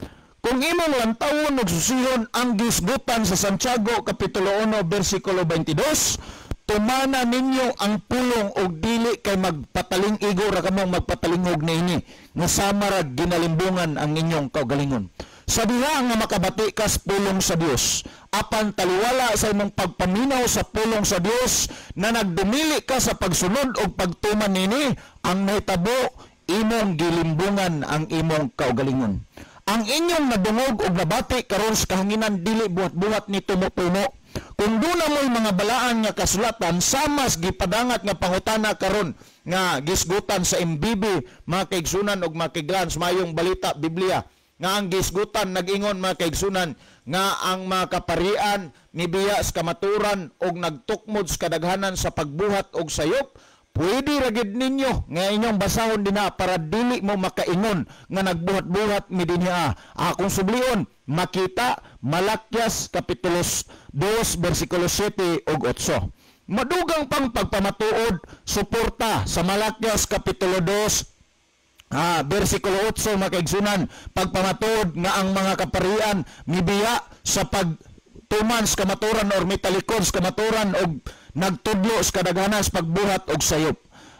Kung imong lantawon ug susiyon ang gisgutan sa Santiago Kapitulo 1 versikulo 22, tumana ninyo ang pulong og dili kay magpataling igo ra kamong magpatalingog niini nga sama ra ginalimbungan ang inyong kaugalingon. Sa diha nga makabati kas pulong sa Dios, apan taliwala sa imong pagpaminaw sa pulong sa Dios na nagdumili ka sa pagsunod og pagtuman nini, ang nahitabo imong gilimbungan ang imong kaugalingon. Ang inyong nadungog og nabati karon sa kahanginan dili buhat-buhat ni tumutumo. Kung duna mo'y mga balaan nga kasulatan samas gipadangat nga pangutana karon nga gisgutan sa MBB, mga kaigsunan og mga kiglan, sa Maayong Balita Biblia. nga ang gisgutan nag-ingon, mga kaigsunan, nga ang mga kaparian mibiya sa kamaturan og nagtukmod sa kadaghanan sa pagbuhat og sayop. Pwede ra gid ninyo nga inyong basahon dinha para dili mo makaingon nga nagbuhat-buhat mi dinha. Akong sublion, makita Malakyas Kapitulo 2 bersikulo 7 ug 8. Madugang pang pagpamatuod suporta sa Malakyas Kapitulo 2 bersikulo 8, mga kaigsunan, pagpamatuod nga ang mga kaparian mibiya sa pagtuman sa kamaturan or mitalikod sa kamaturan og nagtudlo sa kadaghanan sa pagbuhat og sayop.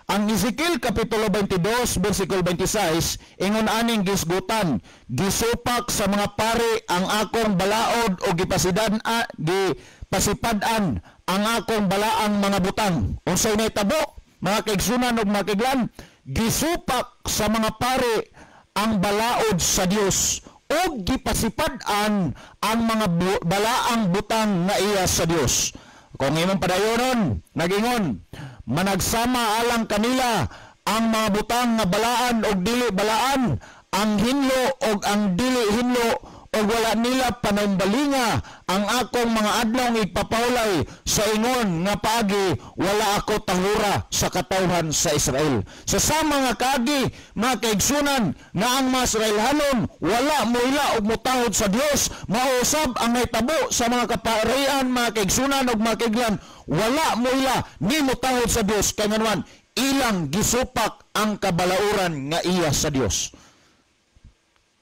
Ang Ezekiel Kapitulo 22 bersikulo 26 ingon aning gisgutan, gisupak sa mga pari ang akong balaod o gipasipad-an ang akong balaang mga butang. Unsay nahitabo, mga kaigsunan ug mga kaiglan? Gisupak sa mga pare ang balaod sa Dios ug gipasipad-an ang mga balaang butang nga iya sa Dios. Kung imong padayonon, nagingon, managsama alang kanila ang mga butang nga balaan og dili balaan, ang hinlo og ang dili hinlo, og wala nila panumbalinga ang akong mga adlawng igpapawlay sa ingon nga paagi, wala ako tahura sa katawhan sa Israel. Sa sama nga kaagi, mga kaigsunan, nga ang mga Israelhanon wala moila og motahod sa Dios, mausab ang nahitabo sa mga kaparian, mga kaigsunan og mga kaiglan, wala moila ni motahod sa Dios kay nganuman ilang gisupak ang kabalauran nga iya sa Dios.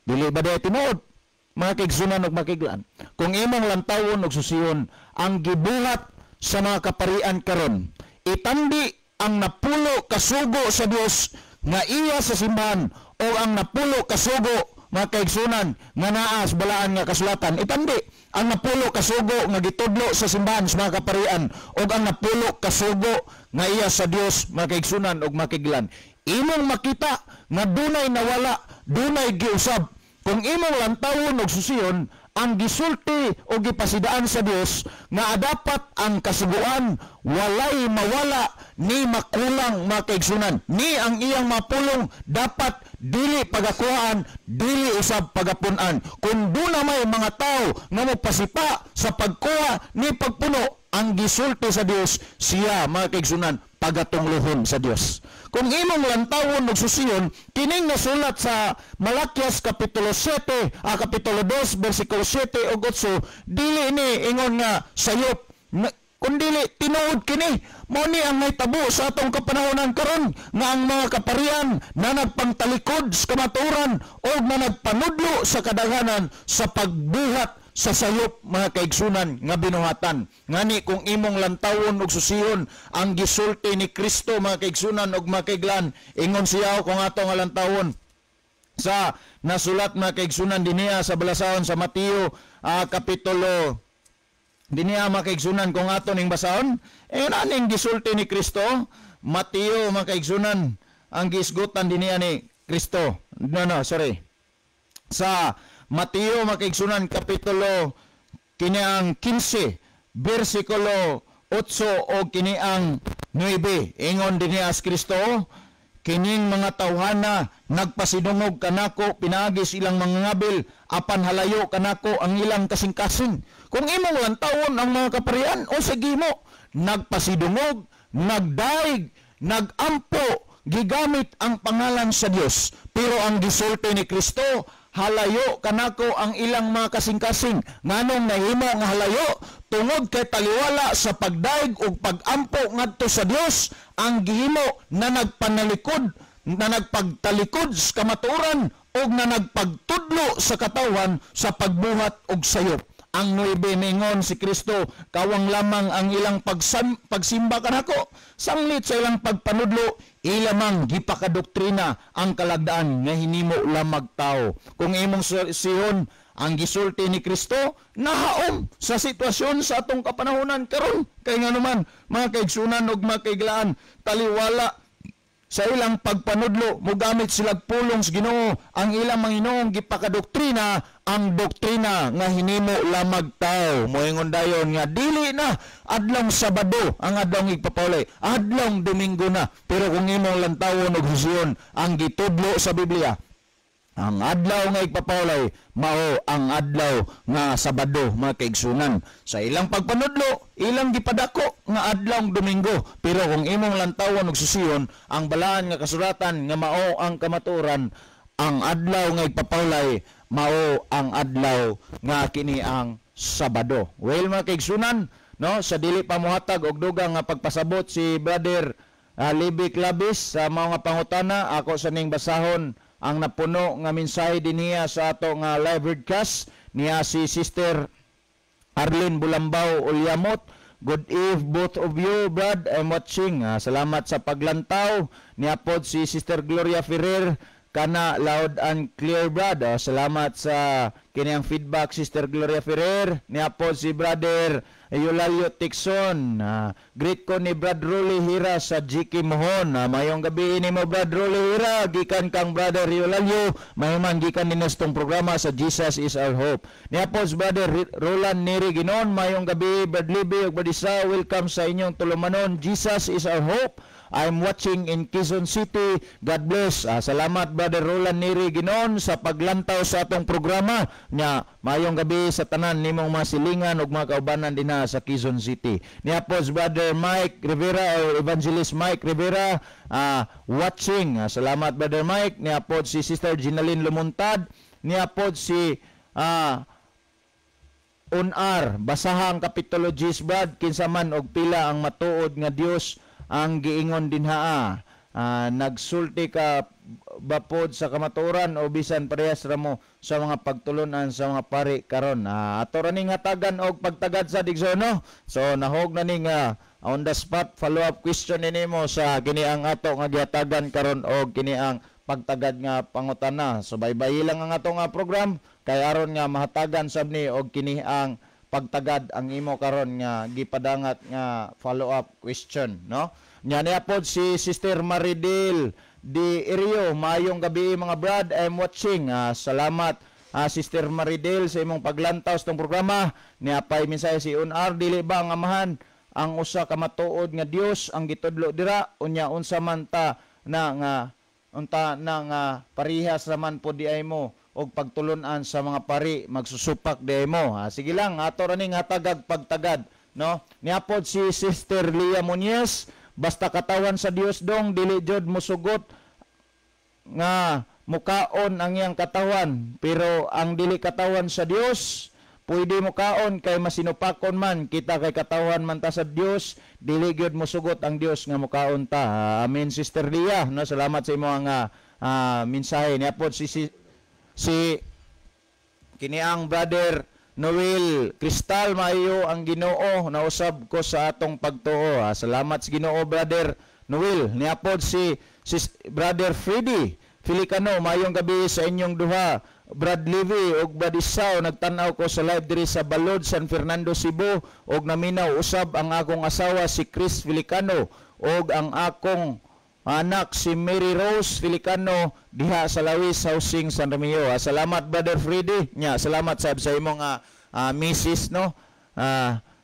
Dili ba diay tinuod, mga kaigsunan ug mga? Kung imong lantawon og susiyon ang gibuhat sa mga kaparian karon, itandi ang 10 kasugo sa Dios nga iya sa simbahan o ang 10 kasugo, mga kaigsunan, nga naa sa balaan nga kasulatan. Itandi ang 10 kasugo nga gitudlo sa simbahan sa mga kaparian o ang 10 kasugo nga iya sa Dios, mga kaigsunan ug mga kaiglan. Imong makita nga dunay nawala, dunay giusab. Kung imong lantawon og susiyon ang gisulti o gipasidaan sa Dios nga dapat ang kasuguan walay mawala ni makulang, mga kaigsunan, ni ang iyang mapulong dapat dili pagakuhaan, dili usab pagapun-an. Kung duna may mga tao nga mopasipa sa pagkuha ni pagpuno ang gisulti sa Dios, siya, mga kaigsunan, pagatungluhon sa Dios. Kung imong lantawon og susiyon kining nasulat sa Malakyas Kapitulo 7, Kapitulo 2 bersikulo 7 ug 8, dili ni ingon nga sayop, kundili tinuod kini. Mao ni ang nahitabo sa atong kapanahonan karon nga ang mga kaparian na nagpangtalikod sa kamatuoran o na nagpanudlo sa kadaghanan sa pagbuhat sa sayop, mga kaigsunan, nga binuhatan. Ngani kung imong lantawon og susiyon ang gisulti ni Kristo, mga kaigsunan og mga kaiglan, ingon siya, kung ato nga lantawon sa nasulat, mga kaigsunan, dinhiya sa balasahon sa Mateo kapitulo dinhiya, mga kaigsunan, kung ato ning basahon, ingon aning gisulti ni Kristo. Mateo, mga kaigsunan, ang gisgutan dinhiya ni Kristo. No, no, sorry. Sa Mateo, mga kaigsunan, kapitulo kini ang 15 bersikulo 8 o kini ang 9, ingon dinhiya si Kristo, kining mga tawhana nagpasidungog kanako pinaagi sa ilang mga ngabil, apan halayo kanako ang ilang kasing-kasing. Kung imong lantawon ang mga kaparian o sa gimo nagpasidungog, nagdaig, nagampo, gigamit ang pangalan sa Dios, pero ang gisulti ni Kristo, halayo kanako ang ilang mga kasing-kasing. Nganong nahimo nga halayo? Tungod kay taliwala sa pagdaig ug pagampo ngadto sa Dios ang gihimo na nagpanalikod, na nagpagtalikod sa kamatuoran ug na nagpagtudlo sa katawan sa pagbuhat og sayop. Ang 9 mingon si Kristo, kawang lamang ang ilang pagsimba kanako, sanglit sa ilang pagpanudlo, ilamang gipakadoktrina ang kalagdaan nga hinimo lamag tao. Kung imong sihon ang gisulti ni Kristo, nahaom sa sitwasyon sa atong kapanahonan karon. Kay nganuman, mga kaigsunan ug mga kaiglaan, taliwala sa ilang pagpanudlo, mogamit sila pulong sa Ginoo, ang ilang Panginoong gipakadoktrina ang doktrina nga hinimo lamag tao. Moingon dayon nga dili na adlong Sabado ang adlong igpapawlay, adlong Domingo na. Pero kung imong lantawon og husyon ang gitudlo sa Biblia, Ang adlaw nga igpapawlay mao ang adlaw nga Sabado, mga kaigsunan. Sa ilang pagpanudlo, ilang gipadako nga adlaw Domingo. Pero kung imong lantawon og susiyon ang balaan nga kasulatan nga mao ang kamatuoran, ang adlaw nga igpapawlay mao ang adlaw nga kini ang Sabado. Well, mga kaigsunan, no, sa dili pa mohatag og dugang nga pagpasabot si Brother Libby Clavis sa mga pangutana, ako sa ning basahon ang napuno nga mensahe dinhiya sa ato nga live broadcast niya si Sister Arlene Bulambao Ulyamot. Good eve both of you, Brad. I'm watching. Salamat sa paglantaw. Niya pod si Sister Gloria Ferrer, kana loud and clear, Brad. Salamat sa kiniyang feedback, Sister Gloria Ferrer. Niya pod si Brother Eulalio Tixon. Greet ko ni Brad Rolly Hira sa GK Mohon. Mayong gabi nimo, Brad Rolly Hira, gikan kang Brother Eulalio. Mahiman gikan ni tong programa sa Jesus is Our Hope. Niya pod si Brother Roland Neri Ginon. Mayong gabi, Brad Libby ug Brad Isa. Welcome sa inyong tulumanon Jesus is Our Hope. I'm watching in Quezon City. God bless. Salamat, Brother Roland Neri Ginon, sa paglantaw sa atong programa. Nya mayong gabi sa tanan nimong mga silingan ug mga kaubanan dinha sa Quezon City. Niya po si Brother Mike Rivera or Evangelist Mike Rivera, watching. Salamat, Brother Mike. Niya po si Sister Ginaline Lumuntad. Niya po si Unar, basahang Kapitulo 10, Brad, kinsa man og pila ang matuod nga Dios ang giingon dinhaa. Nagsulti ka bapod sa kamatuoran o bisan parehas ra mo sa mga pagtulunan sa mga pari karon? Ato ra ning hatagan og pagtagad sa digso, no? So nahog na ning on the spot follow up question nimo sa kini ang ato nga gihatagan karon og kini ang pagtagad nga pangutana. So baybay lang ang ato nga program kay aron nga mahatagan sab ni og kini ang pagtagad ang imo karon nga gipadangat nga follow up question, no? Nya niya pod si Sister Maridel Di Irio, mayong gabi mga brad, I'm watching. Salamat, Sister Maridel, sa imong paglantaw sa tong programa. Niya pay mensahe si Unar, dili ba ang Amahan ang usa ka matuod nga Dios ang gitudlo dira? Unya unsa man ta na nga unta na nga parihas raman po di ay mo og pagtulunan sa mga pari, magsusupak di ay mo? Sige lang, ato ra ning hatagag pagtagad, no? Niapod si Sister Leah Muñez, basta katawan sa Dios dong, dili jud musugot nga mukaon ang iyang katawan, pero ang dili katawan sa Dios pwede mukaon kay masinupakon man kita kay katawan man ta sa Dios, dili gyud musugot ang Dios nga mukaon ta. Amen, Sister Leah, no? Salamat sa imong mensahe. Niapod si kini ang Brother Noel Cristal, maayo ang Ginoo, nausab ko sa atong pagtuo. Salamat sa Ginoo, Brother Noel. Niapod si Brother Freddy Filicano, mayong gabi sa inyong duha. Brad Levy ug Brad Isao, nagtan-aw ko sa live diri sa Balod, San Fernando, Cebu ug naminaw usab ang akong asawa si Chris Filicano ug ang akong anak si Mary Rose Filicano diha sa Lawis Housing, San Remigio. Salamat, Brother Freddy. Nya salamat sab sa imong misis, no?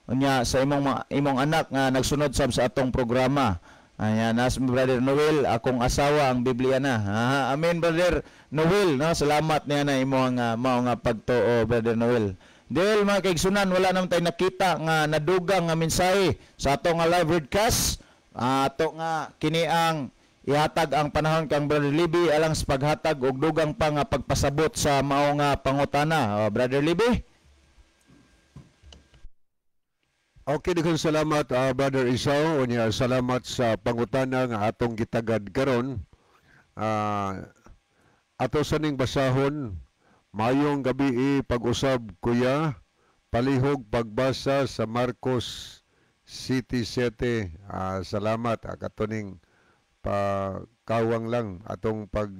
Nya sa imong anak nga nagsunod sab sa atong programa. Ayan, nas Brother Noel, akong asawa ang Biblia na. Amen, Brother Noel, no? Salamat niya na imong mao nga pagtuo, Brother Noel. Dahil mga kaigsunan, wala naman tayo nakita nga nadugang nga mensahe sa ato nga live broadcast. Ato nga kini ang ihatag ang panahon kang Brother Libby alang sa paghatag og dugang pa nga pagpasabot sa mao nga pangutana. Brother Libby? Okay, daghang salamat, Brother Isao. Unya salamat sa pangutana nga atong gitagad karon. Ato sa ning basahon, mayong gabi pag-usab kuya, palihog pagbasa sa Marcos City 7. Salamat katuning pakawang lang atong pag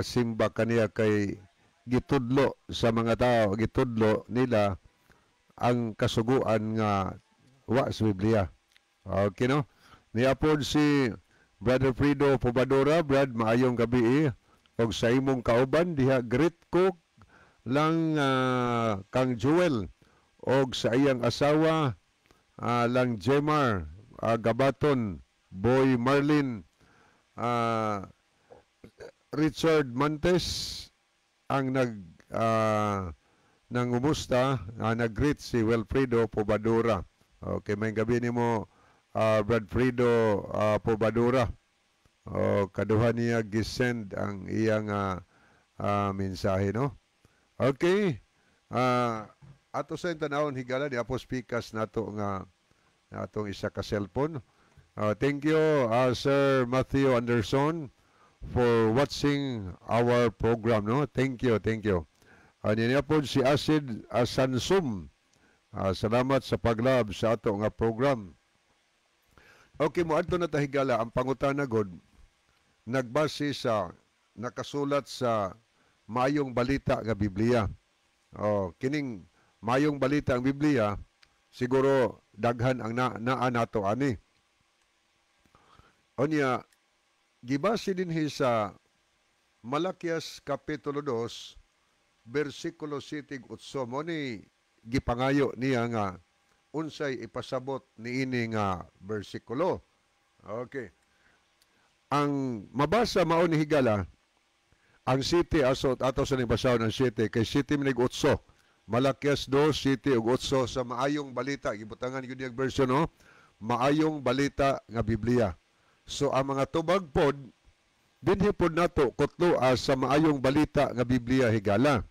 simba kaniya kay gitudlo sa mga tao, gitudlo nila ang kasuguan nga wa sa Biblia. Okay, no? Niapod si Brother Frido Pobadora. Brad, maayong gabi og sa imong kauban diha, greet ko lang kang Joel og sa iyang asawa lang Jemar Gabaton, Boy Marlin, Richard Montes. Ang nag nangumusta, nag-greet si Wilfredo Pobadura. Okay, maayong gabi nimo, Brad Fredo Pobadura. O kaduha niya gisend ang iyang mensahe, no? Okay. Ato sa tanawon, higala, ni Apos pikas nato nga atong isa ka cellphone. Thank you, Sir Matthew Anderson, for watching our program, no? Thank you, thank you. Niya po si Acid Asansum. Salamat sa paglove sa ato nga program. Okay, mo adto na ta, higala. Ang pangutana god nagbase sa nakasulat sa Maayong Balita nga Biblia. Oh, kining Maayong Balita ang Biblia, siguro daghan ang na, naa nato ani. Unya gibase dinhi sa Malakias kapitulo 2 bersikulo 7 8, mo ni gipangayo niya nga unsay ipasabot niini nga bersikulo. Okay. Ang mabasa mao ni, higala, ang 7 asot ato sa ning basahon ang 7 kay 7 minig 8. Malakias 2, 7 ug 8 sa Maayong Balita. Gibutangan gyud niyang version, no? Maayong Balita nga Biblia. So ang mga tubag pod dinhi pod nato kutloa sa Maayong Balita nga Biblia, higala.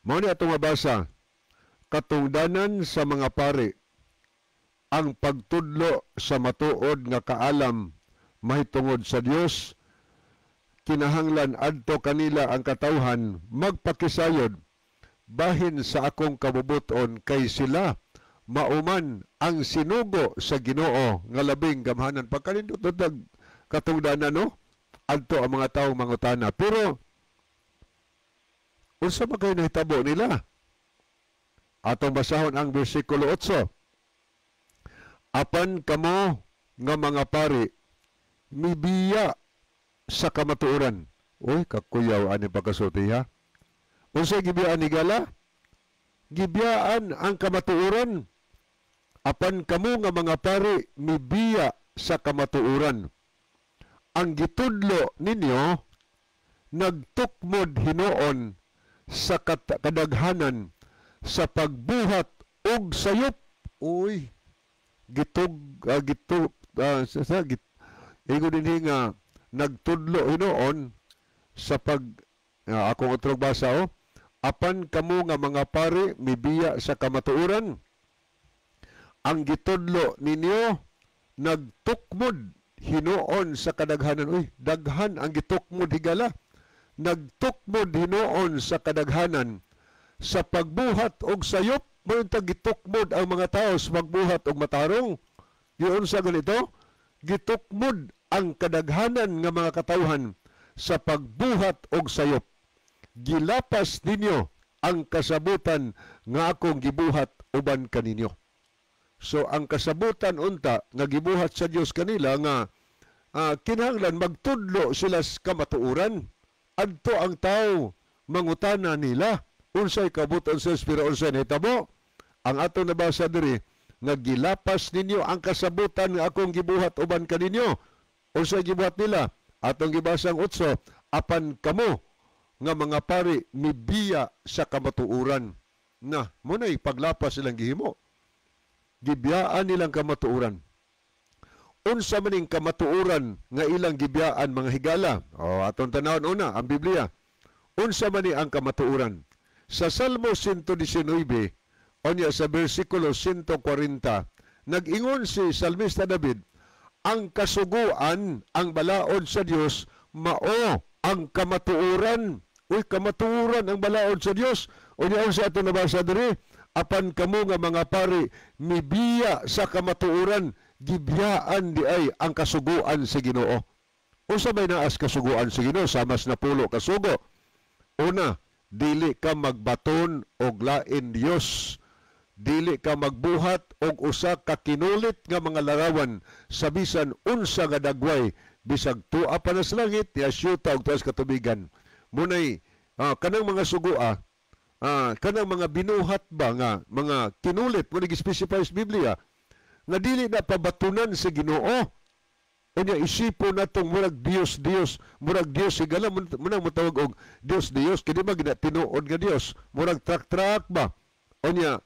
Mao ni atong mabasa: "Katungdanan sa mga pari ang pagtudlo sa matuod nga kaalam mahitungod sa Dios. Kinahanglan adto kanila ang katawhan magpakisayod bahin sa akong kabubuton, kay sila mauman ang sinugo sa Ginoo nga labing gamhanan." Pagkanindot tag katungdanan, no, adto ang mga tawo mangutana, pero unsa man kay nahitabo nila? Atong basahon ang bersikulo 8. "Apan kamo nga mga pari mibiya sa kamatuoran." Uy, kakuyaw ani pagkasulti, ha. Unsay gibiyaan, higala? Gibiyaan ang kamatuoran. "Apan kamo nga mga pari mibiya sa kamatuoran. Ang gitudlo ninyo nagtukmod hinuon sa kadaghanan sa pagbuhat og sayop." Uy, gitug gitu sa git ingon dinhi nga nagtudlo hinuon sa pag akong utrog basa, oh. "Apan kamo nga mga pari mibiya sa kamatuoran. Ang gitudlo ninyo nagtukmod hinuon sa kadaghanan." Uy, daghan ang gitukmod, higala. "Nagtukmod hinuon sa kadaghanan sa pagbuhat og sayop." Mo gitukmod ang mga tao sa pagbuhat og matarong. Giun sa ganito, gitukmod ang kadaghanan nga mga katawhan sa pagbuhat og sayop. Gilapas ninyo ang kasabutan nga akong gibuhat uban kaninyo. So ang kasabutan unta nga gibuhat sa Dios kanila nga kinahanglan magtudlo sila sa kamatuoran. Adto ang tao mangutana nila unsay kabuton sa, pero unsay nahitabo? Ang atong nabasa diri nga gilapas ninyo ang kasabutan nga akong gibuhat uban kaninyo. Unsay gibuhat nila? Atong gibasa ang 8, "Apan kamo nga mga pari mibiya sa kamatuoran." Na, mo na'y paglapas silang gihimo. Gibiyaan nilang kamatuoran. Unsa man ning kamatuoran nga ilang gibiyaan, mga higala? O, atong tanawon una ang Biblia. Unsa man ni ang kamatuoran? Sa Salmo 119, unya sa bersikulo 140, nag-ingon si Salmista David, ang kasuguan, ang balaod sa Dios, mao ang kamatuoran. Uy, kamatuoran ang balaod sa Dios. Unya unsa ato nabasa diri? "Apan kamo nga mga pari mibiya sa kamatuoran." Gibiyaan di ay ang kasuguan sa Ginoo. Unsa may naas kasuguan sa Ginoo? Sama sa 10 kasugo. Una, dili ka magbaton og lain Dios. Dili ka magbuhat og usa ka kinulit nga mga larawan sa bisan unsa nga dagway, bisag tua pa na sa langit, niasyuta og tuas katubigan. Munay kanang mga sugua, kanang mga binuhat ba nga mga kinulit mo, nag-specify sa Biblia nga dili na pabatunan sa Ginoo. Unya isipo natong murag Dios Dios, murag Dios higala, munang motawag og Dios Dios, kini ba gina tinuod nga Dios, murag trak-trak ba. Unya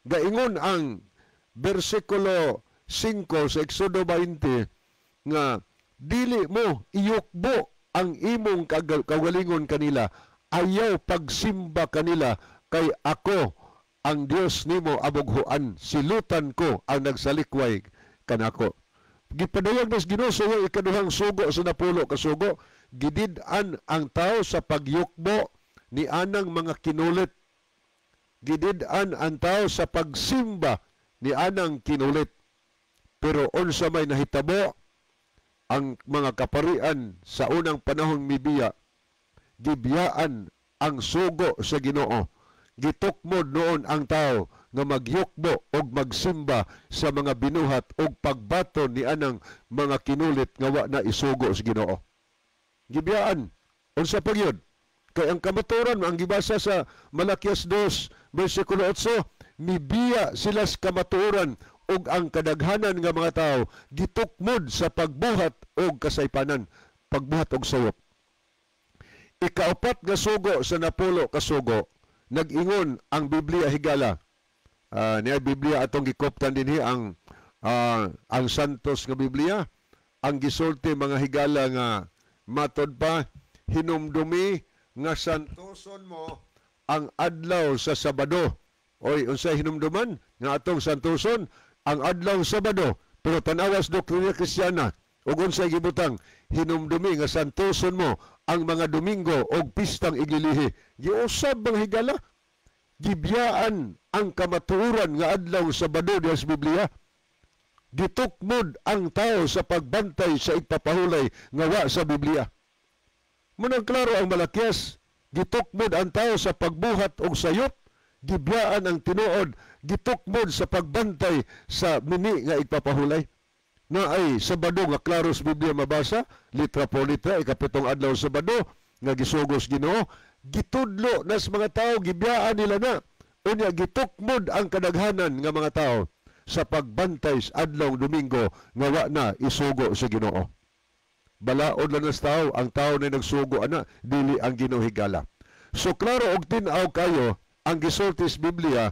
gaingon ang bersikulo 5 sa Exodo 20 nga dili mo iyukbo ang imong kaugalingon kanila, ayaw pagsimba kanila, kay ako ang Dios nimo abughuan, silutan ko ang nagsalikway kanako. Gipadayag nas Ginoo sa iyang ikaduhang sugo sa 10 ka sugo, gidid-an ang tao sa pagyukbo ni anang mga kinulit. Gidid-an ang tao sa pagsimba ni anang kinulit. Pero unsa may nahitabo, ang mga kaparian sa unang panahon mibiya, gibiyaan ang sugo sa Ginoo. Gitukmod noon ang tao nga magyukbo og magsimba sa mga binuhat og pagbaton ni anang mga kinulit nga wa na isugo sa Ginoo. Gibiyaan unsa pagyud? Kay ang kamatuoran ang gibasa sa Malakias 2 bersikulo 8, mibiya sila sa kamatuoran og ang kadaghanan nga mga tao gitukmod sa pagbuhat og kasaypanan, pagbuhat og sayop. Ikaapat nga sugo sa 10 ka sugo, nag-ingon ang Biblia higala. Niya Biblia atong gikoptan dinhi ang Santos nga Biblia, ang gisulti mga higala nga matod pa, hinumdumi nga santoson mo ang adlaw sa Sabado. Oy, unsay hinumduman nga atong santoson ang adlaw sa Sabado? Pero tan-awas doktrina Kristiyana ug unsay gibutang, hinumdumi nga santoson mo ang mga Domingo og pistang iglilihi. Giusab mga higala, gibiyaan ang kamatuoran nga adlaw sa Sabado diha sa Biblia. Gitukmod ang tao sa pagbantay sa igpapahulay nga wa sa Biblia. Munang klaro ang Malakias, gitukmod ang tao sa pagbuhat og sayop, gibiyaan ang tinuod, gitukmod sa pagbantay sa mini nga igpapahulay. Nga ay Sabado nga klaro sa Biblia mabasa, litra po litra, 7 adlaw Sabado nga gisugos Ginoo, gitudlo nas mga tao, gibiyaan nila na. Unya gitukmod ang kadaghanan nga mga tao sa pagbantay sa adlaw Domingo nga wa na isugo sa Ginoo. Balaod lang nas tao, ang tao na nagsugo ana, dili ang Ginoo higala. So klaro og tin-aw kayo ang gisulti sa Biblia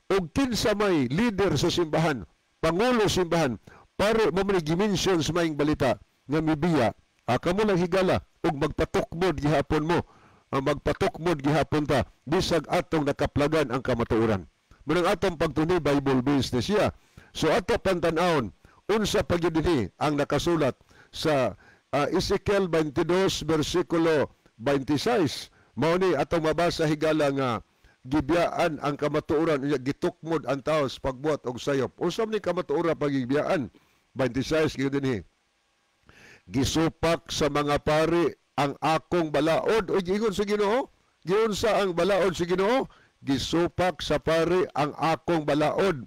og kinsa may leader sa simbahan, pangulo sa simbahan, pare mo man gi-mention sa maayong balita nga mibiya, kamo lang higala og magpatukmod gihapon mo, magpatukmod gihapon ta bisag atong nakaplagan ang kamatuoran. Munang atong pagtuni Bible based na siya. So ato pantan-awon unsa pa gyud dinhi ang nakasulat sa Ezekiel 22 bersikulo 26. Mao ni atong mabasa higala nga gibiyaan ang kamatuoran, unya gitukmod ang tao sa pagbuhat og sayop. Unsa man ni kamatuoran pagibiyaan? 26 gyud dinhi. Gisupak sa mga pari ang akong balaod. Oy, giingon sa Ginoo, giunsa ang balaod sa Ginoo? Gisupak sa pari ang akong balaod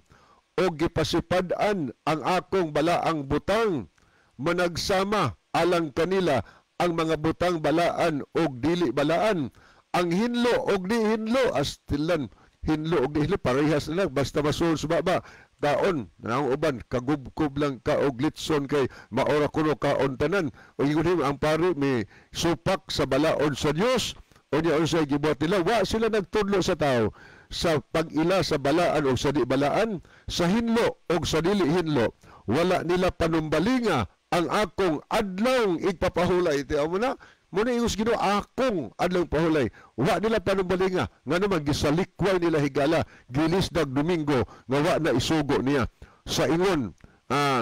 o gipasipad-an ang akong balaang butang. Managsama alang kanila ang mga butang balaan og dili balaan, ang hinlo og di hinlo, astilan hinlo og di hinlo, parehas na lang basta masul sa baba kaon nang uban kagubkob lang ka og litson kay maora kuno kaon tanan. O ingon ang pari may supak sa balaod sa Dios. Unya unsay gibuhat nila, wa sila nagtudlo sa tao sa pag-ila sa balaan o sa di balaan, sa hinlo o sa dili hinlo. Wala nila panumbalinga ang akong adlong igpapahulay. Tiyaw mo na, muna ingos Ginoo akong adlong pahulay. Wa nila panumbalinga, nga naman gisalikway nila higala, gilisdag Domingo nga wa na isugo niya. Sa ingon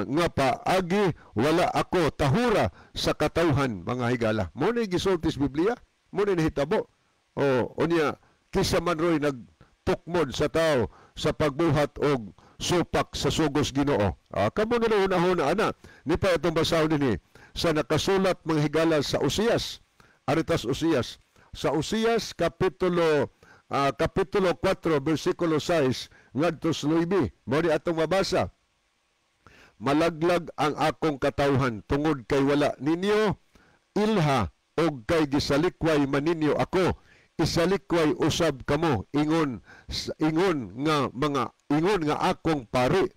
nga paagi wala ako tahura sa katawhan mga higala. Muna gisulti sa Biblia, muna nahitabo. O unya kisa man roy nagtukmod sa tao sa pagbuhat og supak sa sugos Ginoo. Kamo na hunahuna ana ni pa itong basahon dinhi sa nakasulat mga higala sa Osias, Aritas Osias, sa Osias kapitulo kapitulo 4 bersikulo 6 ngadto sa 9. Mao ni atong mabasa. Malaglag ang akong katawhan tungod kay wala ninyo ilha og kay gisalikway man ninyo ako. Isalikway usab kamo ingon ingon nga mga ingon nga akong pari,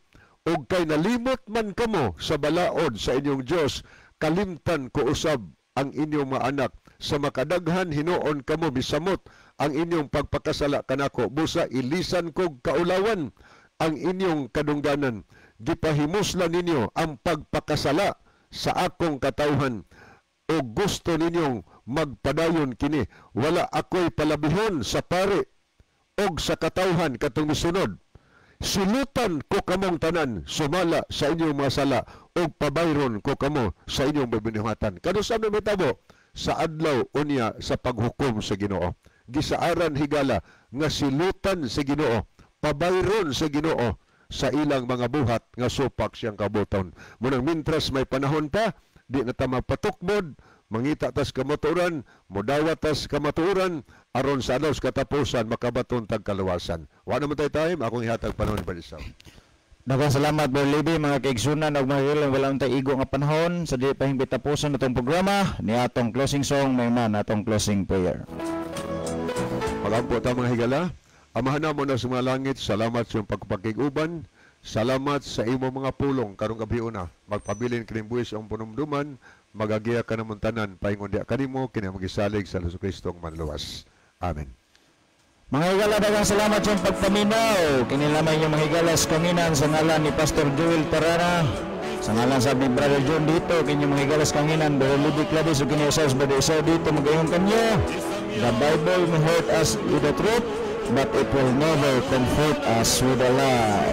og kay nalimot man kamo sa balaod sa inyong Dios, Kalimtan ko usab ang inyong mga anak. Sa makadaghan hinuon kamo misamot ang inyong pagpakasala kanako, busa ilisan kog kaulawan ang inyong kadungganan. Gipahimuslan ninyo ang pagpakasala sa akong katawhan o gusto ninyong magpadayon kini. Wala ako'y palabihon sa pari og sa katawhan katong misunod. Silutan ko kamong tanan sumala sa inyong mga sala og pabayron ko kamo sa inyong binuhatan. Kanus-a man mahitabo? Sa adlaw unya sa paghukom sa Ginoo. Gisaaran, higala, nga silutan sa Ginoo, pabayron sa Ginoo sa ilang mga buhat nga supak siyang kabubut-on. Munang mintras may panahon pa, di na ta mapatukmod, mangita tas kamatuoran, modawat tas kamatuoran, aron sa adlaw sa katapusan makabaton tag kaluwasan. Wa naman tayo time, akong ihatag panahon pa isaw. Daghang salamat, Brother Libby. Mga kaigsunan ug mga higala, wala untay igo nga panahon sa di pa hingpit tapuson atong programa ni atong closing song, may man atong closing prayer. Magampo ta, mga higala. Amahan namo na sa mga langit, salamat sa iyong pagpakig-uban, salamat sa imo mga pulong karong gabi una. Magpabilin kining buwis ang panumduman, magagiya ka namong tanan, paingon diha kanimo, kini magisalig sa Hesus Kristong manluwas. Amen. Mga higala, daghang salamat sa inyong pagpaminaw. Kini lamang inyong mga higala sa kanginan sa ngalan ni Pastor Joel Tarana. Sa ngalan sa ni Brother John dito, kini mga higala sa kanginan, Brother Ludwig Clavis, ug kini sa Brother Isao dito, magayon kanyo. The Bible may hurt us with the truth, but it will never comfort us with a lie.